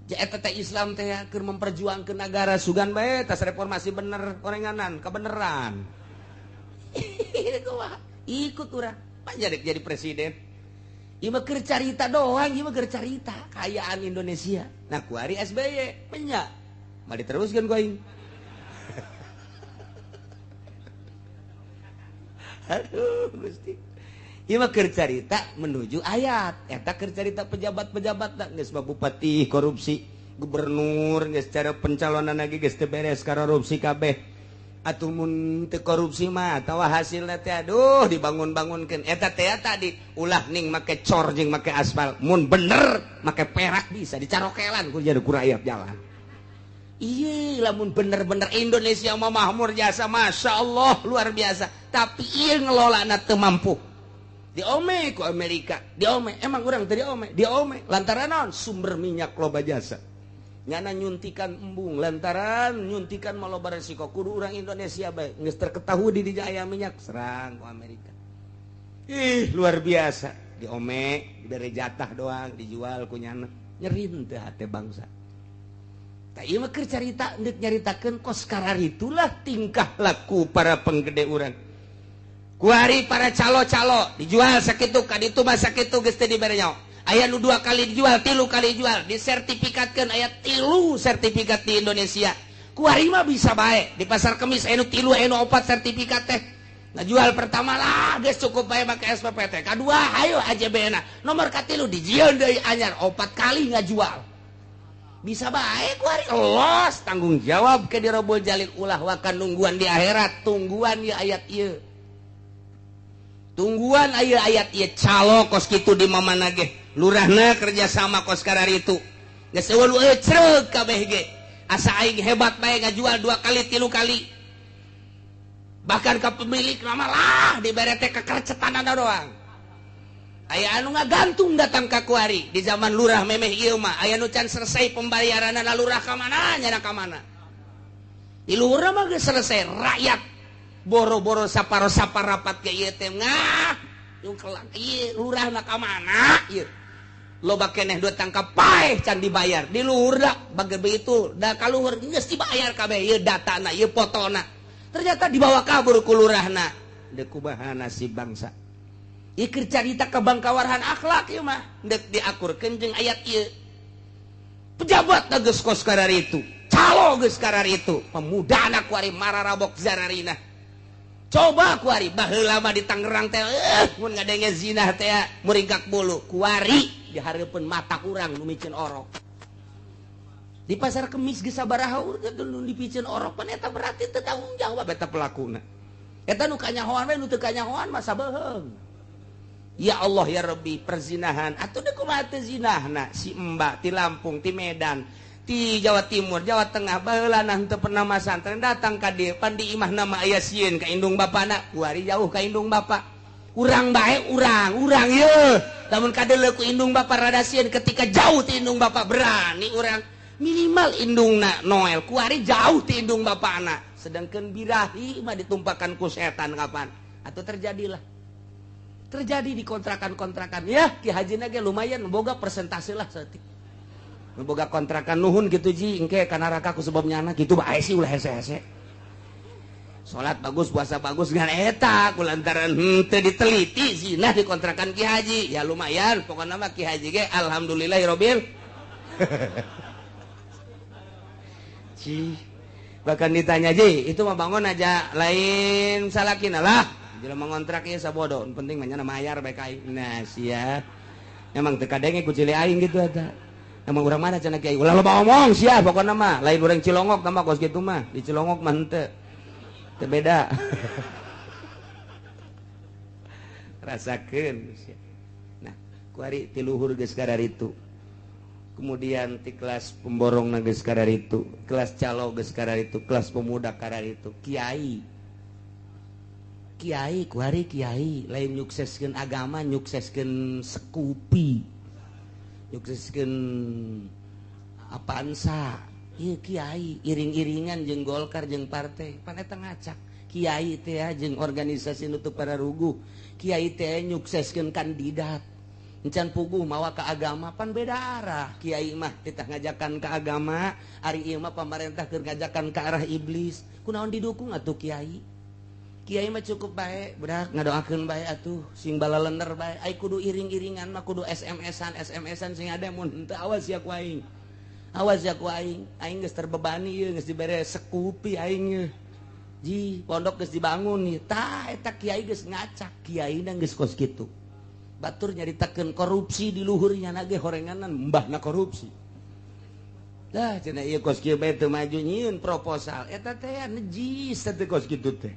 Speaker 1: ja eta teh Islam teh keur memperjuangkeun negara sugan bae tas reformasi bener orenganan kebeneran ikut urang panjang jadi presiden. Ieu mah keur carita doang, ieu mah keur carita kaayaan Indonesia. Nah kuari SBY menya mah diteruskeun ku aing. Aduh Gusti. Ieu mah keur carita menuju ayat. Eta keur carita pejabat-pejabat da geus mah bupati korupsi, gubernur geus cara pencalonan lagi geus teu beres korupsi kabeh. Atuh mun teu korupsi mah atawa hasilna teh aduh dibangun-bangunkeun. Eta teh tadi ulah ning make cor jeung make aspal. Mun bener make perak bisa dicarokelan ku jadi ku rakyat jalan. Iya, lamun bener-bener Indonesia mah makmur jasa, masya Allah luar biasa. Tapi iya ngelolana teu mampu. Diome ku Amerika, diome. Emang urang teu diome, diome. Lantaran naon? Sumber minyak loba jasa. Nyana nyuntikan embung, lantaran nyuntikan mah loba resiko. Kudu urang Indonesia bae geus terketahui di dinya aya minyak, serang ku Amerika. Ih, luar biasa. Diome, dibere jatah doang, dijual ku nyana. Nyeri henteu hate bangsa. Tah ieu mah keur carita deuk nyaritakeun kos kararitulah tingkah laku para penggede urang. Kuari para calo-calo dijual sakitu ka ditu mah sakitu geus teu dibere nyaho. Aya nu 2 kali dijual, 3 kali dijual, disertifikatkeun aya 3 sertifikat di Indonesia. Kuari mah bisa bae di pasar Kemis aya nu 3 aya nu 4 sertifikat teh. Ngajual pertama lah geus cukup bae make SPPT. Kadua hayo AJB na. Nomor katilu dijieun deui anyar 4 kali ngajual. Bisa bae kuari los tanggung jawab ke dirobol jalil ulah wakan nungguan di akhirat, tungguan ya ayat ieu. Tungguan aya ayat ieu calo kos kitu di mamana ge. Lurahna kerja sama kos kararitu. Geus eueuh nu ecreug kabeh ge. Asa aing hebat bae ngajual 2 kali 3 kali. Bahkan ka pemilik lama lah dibere teh kekercetanana doang. Aya anu ngagantung datang ka kuari di zaman lurah memeh ieu mah aya nu can selesai pembayaranana lurah ka mana nyana ka mana. Di lurah mah geus selesai rakyat boro-boro saparo-saparapat ke ieu teh ngah nyungkelak ieu lurahna ka mana ieu. Loba keneh dua tangkap paeh can dibayar di luhur da bage begitu da ka luhur geus dibayar kabeh ieu datana ieu fotona. Ternyata dibawa kabur ku lurahna. Deuk kumaha nasib bangsa. Ieu keur carita kabangkawarhan akhlak ieu mah deuk diakurkeun jeung ayat ieu. Pejabat geus kos kararitu, calo geus kararitu, pemuda anak kuari mararabok zararina. Coba kuari baheula mah di Tangerang teh mun ngadenge zina teh muringkak bulu kuari dihareupeun mata urang nu miceun orok. Di pasar Kemis geus sabaraha urang nu dipiceun orok pan eta berarti teu tanggung jawab eta pelakuna. Eta nu kanyahoan we nu teu kanyahoan mah sabeheung. Ya Allah ya Rabbi perzinahan atuh deuk kumaha teu zinahna si Mbak ti Lampung ti Medan ti Jawa Timur, Jawa Tengah baheula nah teu pernah masantren datang ka dieu pan di imahna mah aya sieun ka indung bapana kuari jauh ka indung bapa urang bae urang yeuh lamun kadeuleu ku indung bapa rada sieun ketika jauh ti indung bapa berani urang minimal indungna Noel kuari jauh ti indung bapana sedangkan birahi mah ditumpakan ku setan kapan atau terjadilah terjadi di kontrakan-kontrakan ya Ki Hajina ge lumayan boga persentase lah saeutik boga kontrakan nuhun gitu ji engke ka neraka ku sebab nyana gitu bae sih ulah hese-hese salat bagus puasa bagus ngan eta kulantaran henteu diteliti zina di kontrakan Ki Haji ya lumayan pokona mah Ki Haji ge alhamdulillahirabbil ji bahkan ditanya ji itu mah bangun aja lain salakina lah jelema ngontrak ieu sabodo penting mah nyana mayar bae ka aing nah sia emang teu kadenge ku cili aing gitu eta. Emang urang mana cenah kiai ulah loba omong sia pokona mah lain urang Cilongok mah kos kitu mah di Cilongok mah henteu teu beda rasakeun sia. Nah kuari ti luhur geus kararitu kemudian ti kelas pemborongna geus kararitu kelas calo geus kararitu kelas pemuda kararitu kiai kiai kuari kiai lain nyukseskeun agama nyukseskeun sekupi nyukseskeun Avanza ieu kiai iring-iringan jeung Golkar jeung partai pan eta ngacak kiai teh jeung organisasi nu teu pararuguh kiai teh nyukseskeun kandidat encan puguh mawa ka agama pan beda arah kiai mah titah ngajakan ka agama ari ieu mah pamarentah keur ngajakan ka arah iblis kunaon didukung atuh kiai kiai mah cukup bae budak ngadoakeun bae atuh sing balalender bae ai kudu iring-iringan mah kudu SMS-an SMS-an sing ada mun henteu awas ya ku aing awas ya ku aing aing geus terbebani ieu geus dibere sekupi aing ieu ji pondok geus dibangun ieu tah eta kiai geus ngacak kiaina geus kos kitu batur nyaritakeun korupsi di luhurnya na ge horenganan mbahna korupsi dah cenah ieu kos kieu bae teu maju nyieun proposal eta teh najis teh kos kitu teh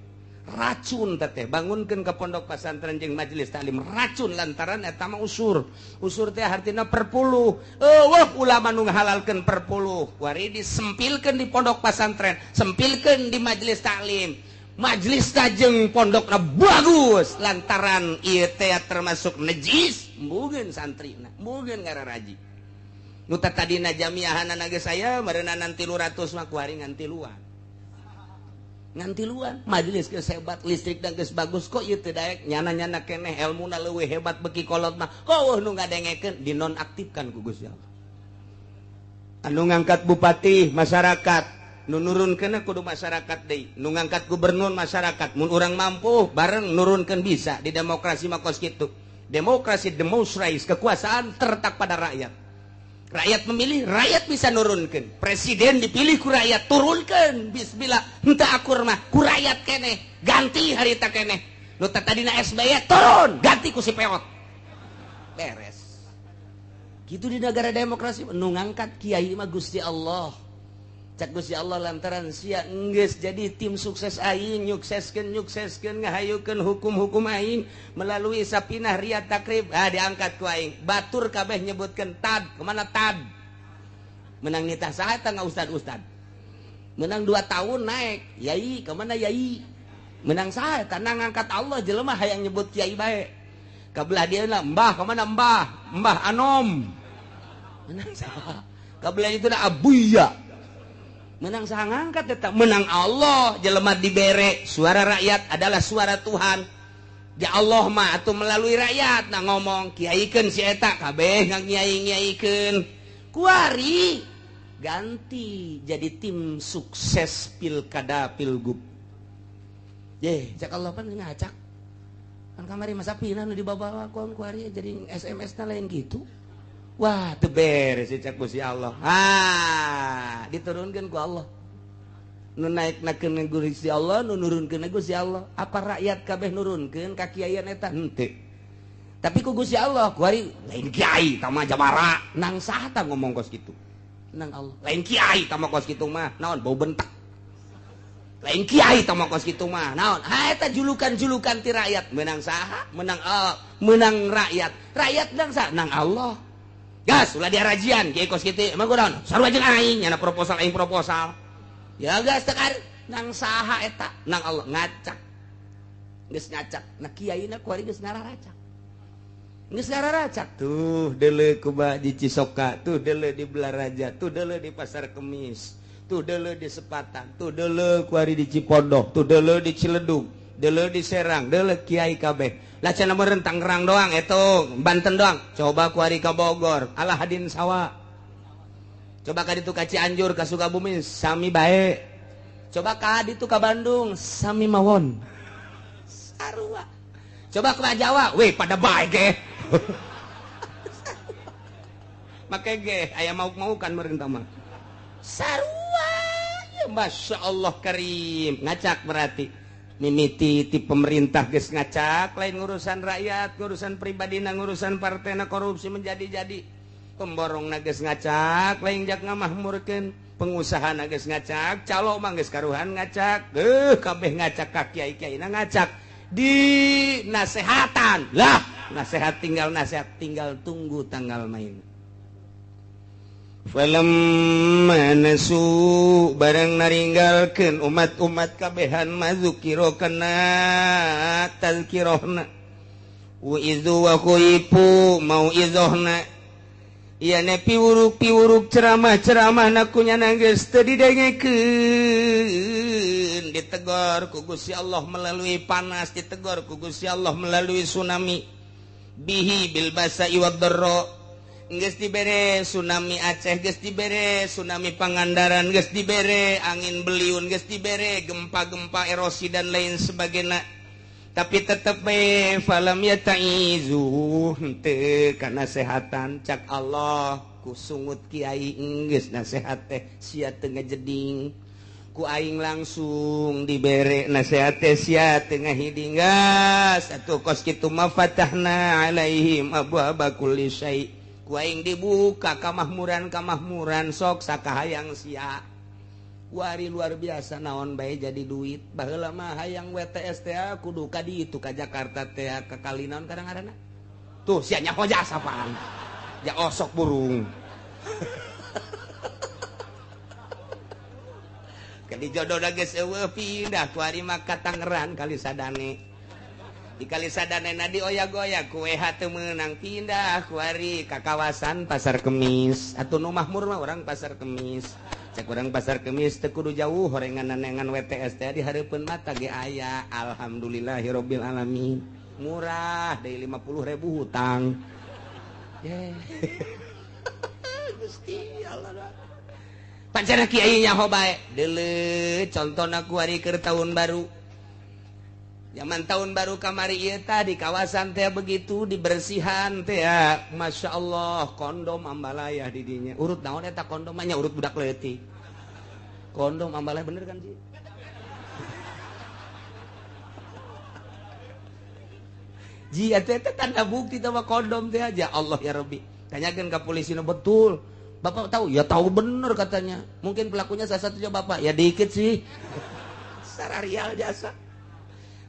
Speaker 1: racun teteh bangunkeun ke pondok pesantren jeung majelis taklim racun lantaran eta mah usur usur teh artina perpuluh eueuh ulama nu ngahalalkeun perpuluh kuari disempilkeun di pondok pesantren sempilkeun di majelis taklim majelis jeung pondokna bagus lantaran ieu teh termasuk najis mbugeun santrina mbugeun ngararaji nu tadina jamiahanana geus aya meureunana 300 mah kuari ngan tiluan ngantiluan majelis geus hebat listrik dan geus bagus kok ieu teu daek nyana-nyana keneh elmuna leuwih hebat beki kolot mah kok eueuh nu ngadengekeun dinonaktifkan ku Gusti Allah.
Speaker 3: Anu ngangkat bupati masyarakat, nu nurunkeun kudu masyarakat deui, nu ngangkat gubernur masyarakat. Mun urang mampu bareng nurunkeun bisa di demokrasi mah kos kitu. Demokrasi demonstrais, kekuasaan terletak pada rakyat. Rakyat memilih, rakyat bisa nurunkeun. Presiden dipilih ku rakyat, turunkeun. Bismillah, henteu akur mah ku rakyat keneh, ganti harita keneh. Nu tadina SBY turun, ganti ku si peot. Beres. Gitu di negara demokrasi nu ngangkat kiai mah Gusti Allah. Cak Gusti Allah lantaran sia enggeus jadi tim sukses aing, nyukseskeun ngahayukeun hukum-hukum aing melalui sapinah riyad takrib, ah diangkat ku aing. Batur kabeh nyebutkeun tad, kemana tad? Menang nitah saha eta ustad-ustad. Menang 2 tahun naik, yai kemana yai? Menang saha eta ngangkat Allah jelema hayang nyebut kiai bae. Kabelah dia lah mbah kemana mbah? Mbah Anom. Menang saha? Kabelah itu dah abuya. Menang saha ngangkat tetap menang Allah jelema dibere suara rakyat adalah suara Tuhan. Ya Allah mah atau melalui rakyat nah ngomong kiaikeun si eta kabeh ngiai-ngiaikeun. Kuari ganti jadi tim sukses pilkada pilgub. Ye, cak Allah pan ngacak. Kan kamari masa pindah nu dibawa kon kuari jadi SMS na lain gitu. Wah, teu beres cak Gusti Allah. Ha, diturunkeun ku Allah. Nu naeknakeun Gusti Allah, nu nurunkeun Gusti Allah. Apa rakyat kabeh nurunkeun ka kiaian eta? Henteu. Tapi ku Gusti Allah, kuari lain kiai tama jabara. Nang saha tah ngomong kos kitu? Nang Allah. Lain kiai tama kos kitu mah, naon bau bentak. Lain kiai tama kos kitu mah, naon? Ha eta julukan-julukan ti rakyat. Menang saha? Menang Allah, menang rakyat. Rakyat nang saha? Nang Allah. Gas, ulah diarajian kiai kos kitu. Emang gua naon? Sarua jeung aing, nyana proposal aing proposal. Ya gas tekar nang saha eta? Nang Allah ngacak. Geus ngacak. Nah kiaina kuari geus ngararacak. Geus ngararacak. Tuh deuleu kuba di Cisoka, tuh deuleu di Belaraja, tuh deuleu di Pasar Kemis, tuh deuleu di Sepatan, tuh deuleu kuari di Cipondoh, tuh deuleu di Ciledug, deuleu di Serang, deuleu kiai kabeh. Lah cenah meureun Tangerang doang eta, Banten doang. Coba kuari ka Bogor, alah hadin sawa. Coba ka ditu ka Cianjur, ka Sukabumi sami bae. Coba ka ditu ka Bandung sami mawon. Sarua. Coba ka Jawa, weh pada bae ge. Make ge aya mauk-maukan meureun tah mah. Sarua. Ya Masya Allah karim. Ngacak berarti. Mimiti ti pemerintah geus ngacak lain ngurusan rakyat, ngurusan pribadina, ngurusan partena korupsi menjadi-jadi. Pemborong geus ngacak lain jak ngamahmurkeun, pengusaha geus ngacak, calo mah geus karuhan ngacak, kabeh ngacak ka kiai-kiaina ngacak. Di nasehatan lah, nasehat tinggal tunggu tanggal main. Falamma nasu barang naringgalkeun umat-umat kabehan mazukiro kana tazkirahna wa izu wa khuifu mau'izohna ieu ne piwuruk-piwuruk ceramah-ceramahna ku nyana geus teu didengekeun, ditegor ku Gusti Allah melalui panas, ditegor ku Gusti Allah melalui tsunami bihi bil basa'i wad dharra. Geus dibere tsunami Aceh, geus dibere tsunami Pangandaran, geus dibere angin beliun, geus dibere gempa-gempa erosi dan lain sebagainya. Tapi tetep bae falam yataizu henteu kana sehatan cak Allah ku sungut kiai geus nasehat teh sia teu ngajeding. Ku aing langsung dibere nasehat teh sia teu ngahiding. Gas atuh kos kitu mah fatahna alaihim abwaaba kulli syai. Ku aing dibuka kamahmuran sok sakahayang sia. Wari luar biasa naon bae jadi duit. Baheula mah hayang WTS teh kudu ka ditu ka Jakarta teh ka kali naon kadang-kadang. Tuh sia nyaho jasa apaan. Ja osok burung. Kadi jodoh geus eueuh pindah ku ari mah ka Tangerang kali sadane. Di kali sadane na dioyak-oyak ku WH teu meunang pindah ku ari ka kawasan Pasar Kemis. Atuh nu mahmur mah urang Pasar Kemis. Cek urang Pasar Kemis teu kudu jauh horengan-nengan WTS teh di hareupeun mata ge aya. Alhamdulillahirabbil alamin. Murah deui 50.000 hutang. Ye. Gusti Allah.
Speaker 1: Pancana kiai nyaho bae. Deuleu contona ku ari keur tahun baru. Zaman tahun baru kamari ieu tah di kawasan teh begitu dibersihan teh ya. Masya Allah kondom ambalayah di dinya. Urut naon eta kondom mah nya urut budak leutik. Kondom ambalayah bener kan sih? Ji eta teh tanda bukti teh mah kondom teh aja. Allah ya Rabbi. Tanyakeun ka polisi nu betul. Bapak tahu? Ya tahu bener katanya. Mungkin pelakunya salah satunya bapak. Ya dikit sih. Sararial jasa.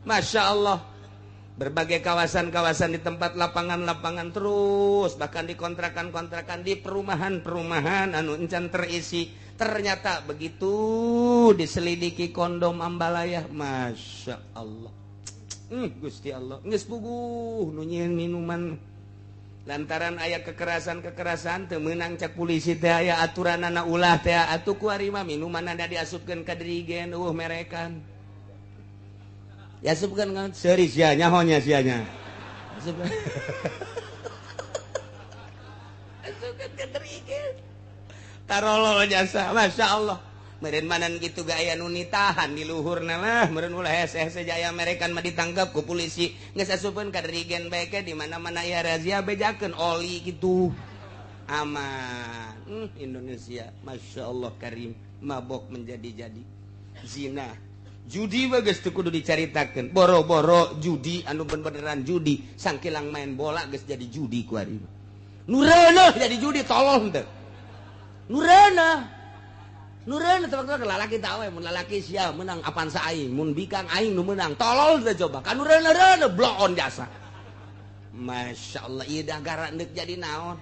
Speaker 1: Masya Allah. Berbagai kawasan-kawasan di tempat lapangan-lapangan terus, bahkan di kontrakan-kontrakan, di perumahan-perumahan anu encan terisi. Ternyata begitu diselidiki kondom ambalayah, Masya Allah. Gusti Allah, geus puguh nu nyieun minuman. Lantaran aya kekerasan-kekerasan teu meunang cak polisi teh aya aturanana ulah teh atuh ku ari mah minumanana diasupkeun ka dirigen eueuh merekan. Diasupkeun kan seuri sia nyaho nya sia nya. Asupkeun. Asupkeun ka dirigen. Tarolol jasa, Masya Allah. Meureun manan kitu ge aya nu nitahan di luhurna lah, meureun ulah hese-hese jaya merekan mah ditangkap ku polisi. Geus asupkeun ka dirigen bae ke di mana-mana aya razia bejakeun oli kitu. Aman. Indonesia, Masya Allah karim, mabok menjadi-jadi. Zina, judi mah geus teu kudu dicaritakeun. Boro-boro judi anu beneran judi, sangkilang main bola geus jadi judi ku ari. Nu reuneuh jadi judi tolol henteu. Nu reuneuh. Nu reuneuh tebak-tebak lalaki tah we mun lalaki sia menang apan sa aing, mun bikang aing nu menang. Tolol teh coba. Ka nu reuneuh-reuneuh bloon jasa. Masya Allah ieu dagara deuk jadi naon.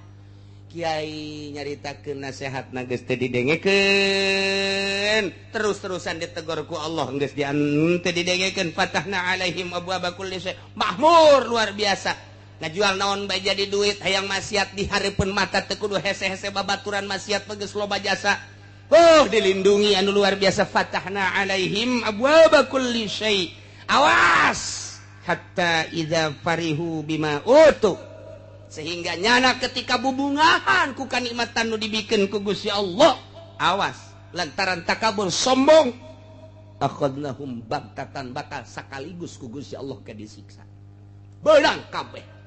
Speaker 1: Kiai nyaritakeun nasehatna geus teu didengekeun, terus-terusan ditegor ku Allah geus teu didengekeun. Fatahna alaihim abwaaba kulli syai. Mahmur luar biasa. Ngajual naon bae jadi duit, hayang maksiat di hareupeun mata teu kudu hese-hese babaturan maksiat mah geus loba jasa. Oh, dilindungi anu luar biasa. Fatahna alaihim abwaaba kulli syai. Awas hatta idza farihu bima utu. Sehingga nyana ketika bubungahan ku kanikmatan nu dibikeun ku Gusti Allah, awas lantaran takabur sombong, akhadnahum bagtatan bakal sakaligus ku Gusti Allah ke disiksa. Beunang kabeh.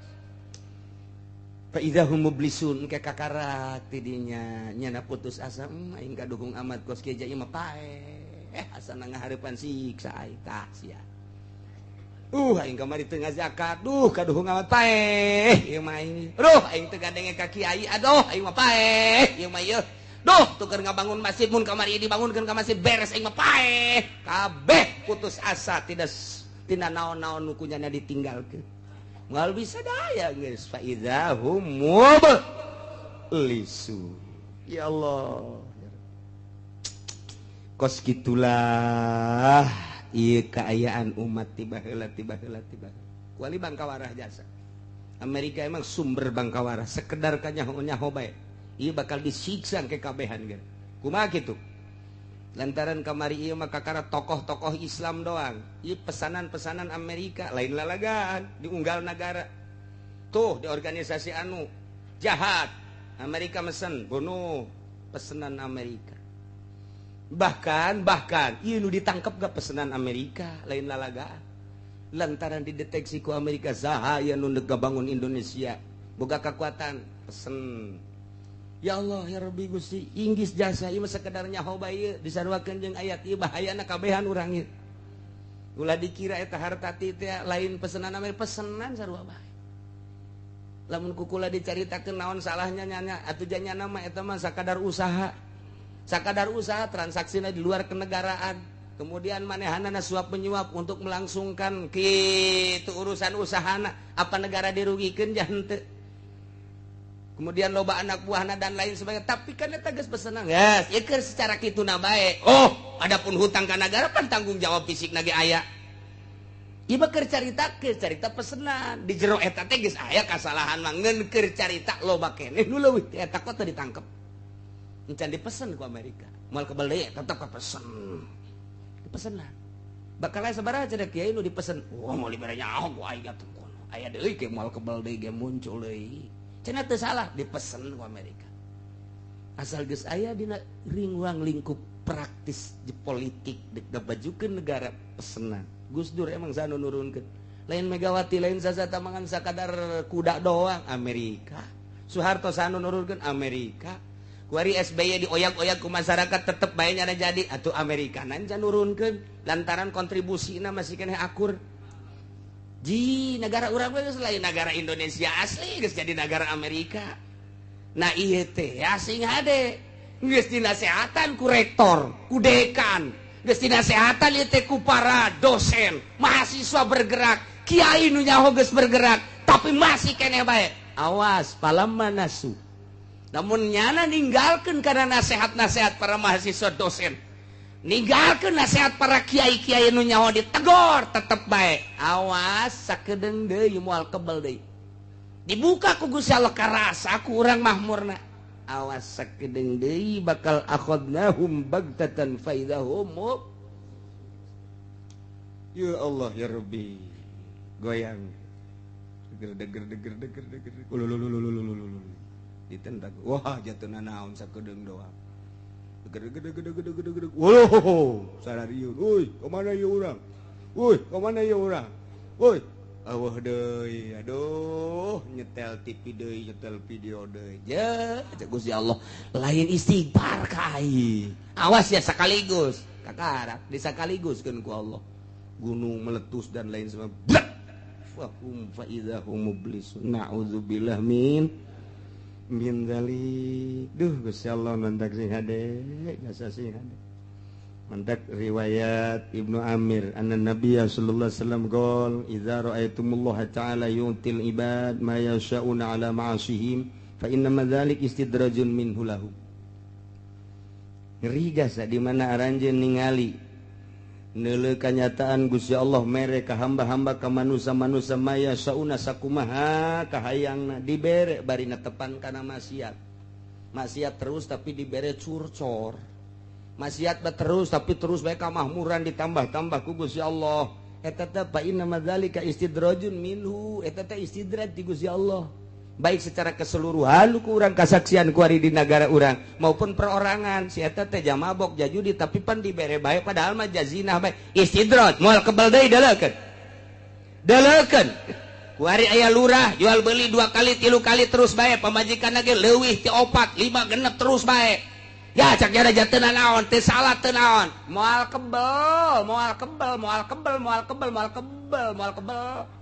Speaker 1: Fa idza hum mublisun ke kakarak tidinya nyana putus asa, aing kaduhung amat kos kieu ieu mah paeh. Asana ngahareupan siksa aing tah sia. Aing kamari teu ngazakat, duh kaduhung amat paeh ieu mah aing. Duh aing teu gadenge ka kiai, aduh aing mah paeh ieu mah ieu. Duh tuker ngabangun masjid mun kamari dibangunkeun ka masjid beres aing mah paeh. Kabeh putus asa tidak tina naon-naon nu kunyana ditinggalkeun. Moal bisa daya geus fa idza hum mublisun. Ya Allah. Kos kitulah ieu kaayaan umat tiba heula tiba heula tiba. Kuali bangkawarah jasa. Amerika emang sumber bangkawarah, sekedar kanyaho-nyaho bae. Ieu bakal disiksa ke kabehan ge. Kumaha kitu? Lantaran kamari ieu mah kakara tokoh-tokoh Islam doang. Ieu pesanan-pesanan Amerika lain lalagaan diunggal negara. Tuh di organisasi anu jahat. Amerika mesen bunuh pesanan Amerika. Bahkan ieu nu ditangkep gak pesanan Amerika lain lalagaan. Lantaran dideteksi ku Amerika saha ieu nu deuk ngabangun Indonesia boga kekuatan pesen. Ya Allah ya Rabbi Gusti Inggris jasa ieu mah sakedar nyaho bae ieu disaruakeun jeung ayat ieu bahayana kabehan urang ieu. Ulah dikira eta harta teh lain pesenan Amerika, pesenan sarua bae. Lamun kukula dicaritakeun naon salahnya nyanya atuh janyana mah eta mah sakadar usaha. Sakadar usaha transaksina di luar kenegaraan. Kemudian manehanana suap menyuap untuk melangsungkan kitu urusan usahana, apa negara dirugikeun jah henteu. Kemudian loba anak buahna dan lain sebagainya, tapi kan eta geus pesenan. Yes, ieu keur secara kituna bae. Oh, adapun hutang ka nagara pan tanggung jawab fisikna ge aya. Ieu mah keur carita pesenan. Di jero eta teh geus aya kasalahan mah ngeun keur carita loba keneh nu leuwih ti eta kok teu ditangkep. Encan dipesen ku Amerika. Moal kebel deui tetep kapesen. Dipesenan. Bakal aya sabaraha cenah kiai nu dipesen. Wah, moal dibere nyaho ku aing atuh kono. Aya deui ge moal kebel deui ge muncul deui. Cenah teu salah dipesen ku Amerika. Asal geus aya dina ringwang lingkup praktis di politik dek ngabajukeun negara pesenan. Gus Dur emang sanu nurunkeun. Lain Megawati, lain saha tamangan sakadar kuda doang Amerika. Soeharto sanu nurunkeun Amerika. Kuari SBY dioyak-oyak ku masyarakat tetep bae nyana jadi atuh Amerika nanca nurunkeun lantaran kontribusina masih keneh akur. Ji negara urang geus lain negara Indonesia asli geus jadi negara Amerika. Nah ieu teh sing hade geus dinasehatan ku rektor, ku dekan, geus dinasehatan ieu teh ku para dosen, mahasiswa bergerak, kiai nu nyaho geus bergerak, tapi masih keneh bae. Awas palamma nasu. Namun nyana ninggalkeun kana nasihat-nasihat para mahasiswa dosen. Ninggalkeun nasihat para kiai-kiai nu nyaho ditegor tetep bae. Awas sakedeung deui moal kebel deui. Dibuka ku Gusti Allah karasa ku urang mahmurna. Awas sakedeung deui bakal akhadnahum bagtatan faidahum.
Speaker 3: Ya Allah ya Rabbi. Goyang. Deger deger deger deger deger. Ululululululul. Ditentak. Wah, jatuhna naon sakedeung doang. Deger deger deger deger deger deger. Woloh, sarariun. Euy, ka mana ieu urang? Euy, ka mana ieu urang? Euy, awah deui. Aduh, nyetel TV deui, nyetel video deui.
Speaker 1: Je, cek Gusti Allah, lain istighfar ka aing. Awas ya sekaligus. Kakarak disakaliguskeun ku Allah.
Speaker 3: Gunung meletus dan lain sebagainya. Fahum fa idahum mublisun. Na'udzubillah min dzalik. Duh Gusti Allah mantak sing hade, jasa sing hade. Mantak riwayat Ibnu Amir anna Nabiy sallallahu alaihi wasallam qol idza ra'aitumullaha ta'ala yu'til ibad ma yasha'una 'ala ma'asihim fa inna dzalik istidrajun minhu lahum. Ngeri jasa di mana aranjeun ningali neuleuh kanyataan Gusti Allah mere ka hamba-hamba ka manusa-manusa maya sauna sakumaha kahayangna dibere bari netepan kana maksiat. Maksiat terus tapi dibere curcor. Maksiat terus tapi terus bae kamahmuran ditambah-tambah ku Gusti Allah. Eta teh fa inna madzalika istidrajun minhu, eta teh istidraj ti Gusti Allah. Baik secara keseluruhan ku urang kasaksian ku ari di negara urang maupun perorangan si eta teh jamabok jajudi tapi pan dibere bae padahal mah jazinah bae istidraj moal kebel deui deleukeun deleukeun ku ari aya lurah jual beli 2 kali 3 kali terus bae pamajikan ge leuwih ti 4 5 genep terus bae ya cak jara jateunan naon teu salah teu naon moal kebel moal kebel moal kebel moal kebel moal kebel moal kebel.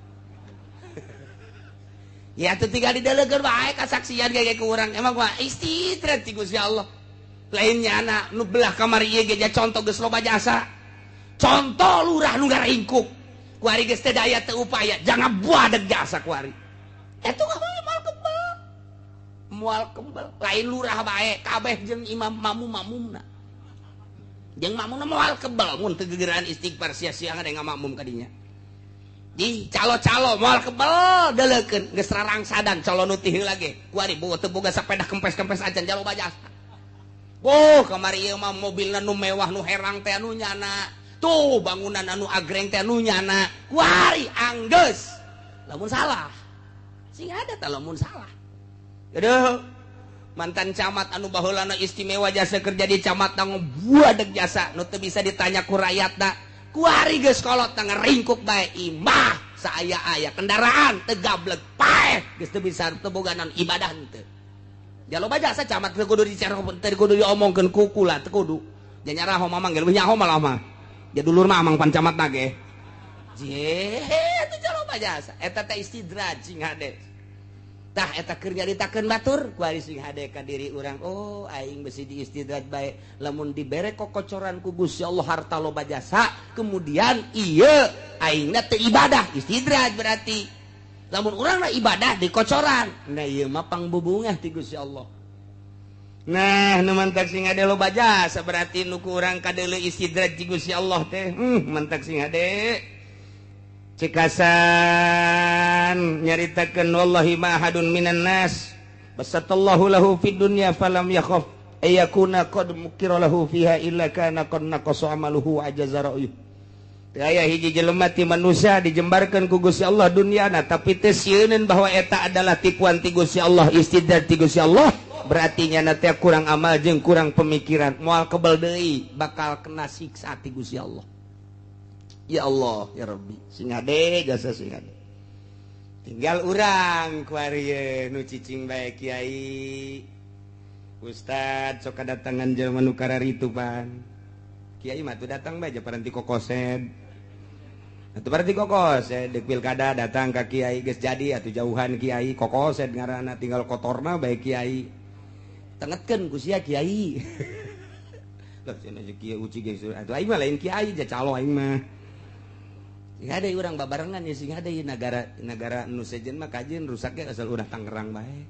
Speaker 3: Ya teu tinggal didelegeun bae kasaksian ge ku urang emang mah istidraj ti Gusti Allah. Lain nyana nu belah kamar ieu ge contoh geus loba jasa. Contoh lurah nu ngaringkuk. Ku ari geus teu daya teu upaya jangan buadeg jasa ku ari. Eta mah moal kebel. Moal kebel lain lurah bae kabeh jeung imam makmum-makmumna. Jeung makmumna moal kebel mun teu gegeran istighfar sia-sia ada ngamakmum ka dinya. Di calo-calo moal kebel deleukeun geus rarangsadan calo nu ti heula ge ku ari teu boga sapeda kempes-kempes acan jalo bajasa. Oh kamari ieu mah mobilna nu mewah nu herang teh anu nyana. Tuh bangunan anu agreng teh anu nyana. Ku ari anggeus lamun salah. Sing ada tah lamun salah. Aduh mantan camat anu baheulana istimewa jasa kerja di camat buadeg jasa nu teu bisa ditanya ku rakyatna. Kuari geus kolot ngaringkuk bae imah saaya-aya kendaraan teu gablek paeh geus teu bisa teu boga naon ibadah henteu. Ja loba jasa camat teu kudu dicerok teu kudu diomongkeun ku kula teu kudu. Ja nyaraho mamang ge leuwih nyaho malah mah. Ja dulur mah amang pan camat na ge. Je teu loba jasa eta teh istidraj sing hade. Tah eta keur nyaritakeun batur ku ari sing hade ka diri urang oh aing besi diistidraj bae lamun dibere kokocoran ku Gusti Allah harta loba jasa kemudian ieu aingna teu ibadah istidraj berarti lamun urangna ibadah dikocoran nah ieu mah pangbubungah ti Gusti Allah. Nah nu mantak sing hade loba jasa berarti nu ku urang kadeuleu istidraj ti Gusti Allah teh mantak sing hade cekasan nyaritakeun wallahi ma ahadun minan nas basatallahu lahu fid dunya falam yakhaf ayakuna qad mukira lahu fiha illa kana qad naqasa amaluhu ajaza ra'yuh. Teu aya hiji jelema ti manusia dijembarkeun ku Gusti Allah dunyana tapi teu sieuneun bahwa eta adalah tipuan ti Gusti Allah istidraj ti Gusti Allah
Speaker 1: Berarti nyana teh kurang amal jeung kurang pemikiran, moal kebel deui bakal kena siksa ti Gusti Allah. Ya Allah ya Rabbi, sing hade jasa sing hade. Tinggal urang kuari nu cicing bae kiai. Ustad sok kadatangan jelema nu kararitu pan. Kiai mah tuh datang bae paranti kokosed. Atuh paranti kokosed deuk pilkada datang ka kiai geus jadi atuh jauhan kiai kokosed ngaranna tinggal kotorna bae kiai. Tengetkeun ku sia kiai. Lah cenah kiai uci geus atuh aing mah lain kiai ja calo aing mah. Sing hade urang babarengan ya sing hade negara negara nu sejen mah kajeun rusaknya asal urang Tangerang bae.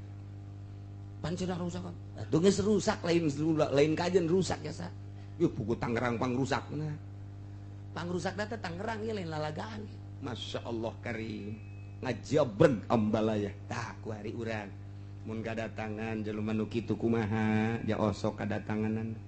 Speaker 1: Pan cenah rusak. Atuh geus rusak lain lain kajeun rusak ya sa. Yuh buku Tangerang pangrusakna. Pangrusakna teh Tangerang ieu lain lalagaan. Masya Allah karim. Ngajabreg ambalaya. Tah ku hari urang. Mun kadatangan jelema nu kitu kumaha ja osok kadatanganan.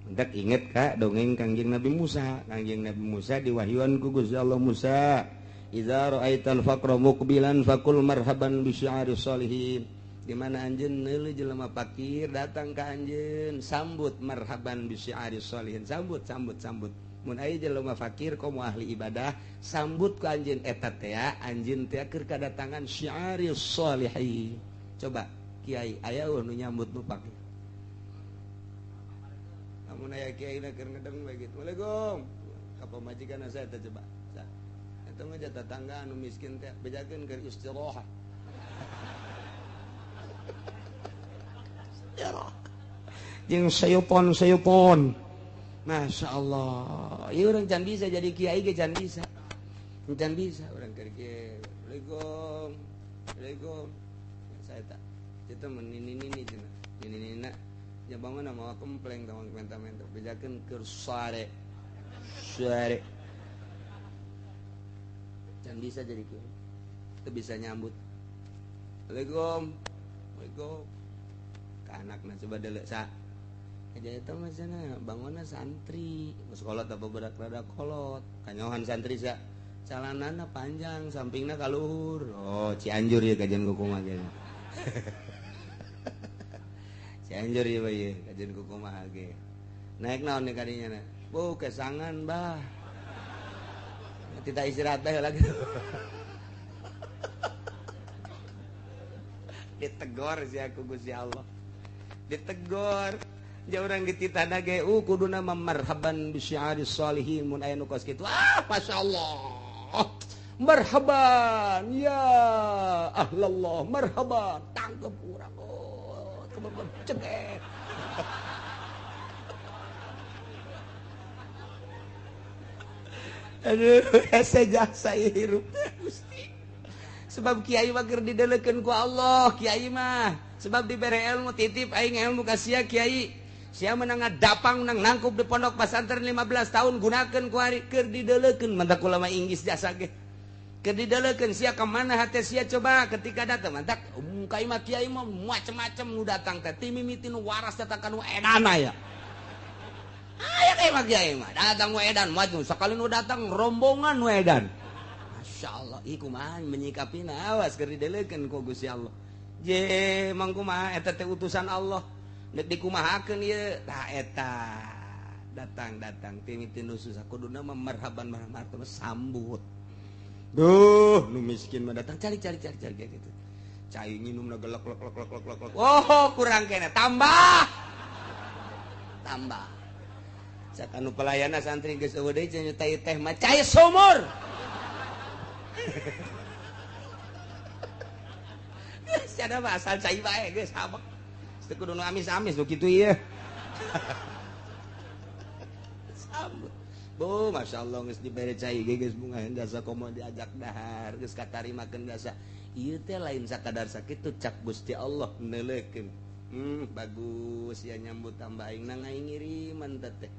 Speaker 1: Mentak inget ka dongeng Kangjeng Nabi Musa. Kangjeng Nabi Musa diwahyuan ku Gusti Allah, Musa, idza ra'aital faqra muqbilan faqul marhaban bi syi'aris sholihin. Di mana anjeun neuleuh jelema fakir datang ka anjeun, sambut marhaban bi syi'aris sholihin, sambut sambut sambut. Mun aya jelema fakir komo ahli ibadah, sambut ku anjeun eta teh anjeun teh keur kadatangan syi'aris sholihin. Coba kiai aya nu nyambut nu fakir? Mun aya kiai na keur ngedeng bae kitu. Waalaikum. Ka pamajikan saya teh coba. Eta mah tetangga anu miskin teh bejakeun keur istirahat. Istirahat. Jeung sayupon-sayupon. Masya Allah. Ieu urang can bisa jadi kiai ge can bisa. Can bisa urang keur kieu. Waalaikum. Waalaikum. Saya tak. Itu menini-nini cenah. Nini-nina. Ya bangun mawa kempleng tawang menta-menta bejakeun keur sare. Sare. Can bisa jadi kiai. Teu bisa nyambut. Waalaikum. Waalaikum. Ka anakna coba deuleu sa. Aja eta mah cenah bangunna santri. Geus kolot apa budak rada kolot. Kanyohan santri sa. Calanana panjang, sampingna ka luhur. Oh, Cianjur ieu kajian kumaha ge. Cianjur ieu bae kajian kumaha ge. Naik naon nih kadinya na? Bu, kesangan bah. Tidak istirahat bae lagi. Ditegor si aku Gusti Allah. Ditegor. Ja urang dititah ge kuduna marhaban bi syi'aris sholihin mun aya nu kos kitu. Ah, masyaallah. Marhaban ya ahlallah, marhaban. Tangkep urang. Oh, cengek. Aduh, hese jasa hirup teh Gusti. Sebab kiai mah keur dideleukeun ku Allah, kiai mah. Sebab dibere ilmu titip aing ilmu ka sia kiai. Sia menang ngadapang menang nangkup di pondok pesantren 15 tahun gunakeun ku ari keur dideleukeun mantak ulama Inggris jasa ge. Keur dideleukeun sia ka mana hate sia coba ketika datang mantak ka imah kiai mah macem-macem nu datang teh ti mimiti nu waras datang ka nu edana ya. Aya ka imah kiai mah datang nu edan maju sakali nu datang rombongan nu edan. Masya Allah, ih kumaha menyikapina awas keur dideleukeun ku Gusti Allah. Je mang kumaha eta teh utusan Allah. Nek dikumahakeun ieu tah eta datang-datang ti nu susah kuduna mah marhaban marhaban sambut. Duh, nu miskin mah datang cari cari cari cari gitu. Cai nginumna gelek lek lek lek lek lek. Oh, kurang kene tambah. Tambah. Cak anu pelayanna santri geus eueuh deui cenah teh teh mah cai sumur. Geus ada mah asal cai bae geus habek. Teu kudu nu amis-amis nu kitu ieu. Sambut. Bu, Masya Allah geus dibere cai ge geus bungaheun jasa komo diajak dahar geus katarimakeun jasa. Ieu teh lain sakadar sakitu cak Gusti Allah neuleukeun. Bagus ya nyambut tambah aing nang aing ngiriman teh.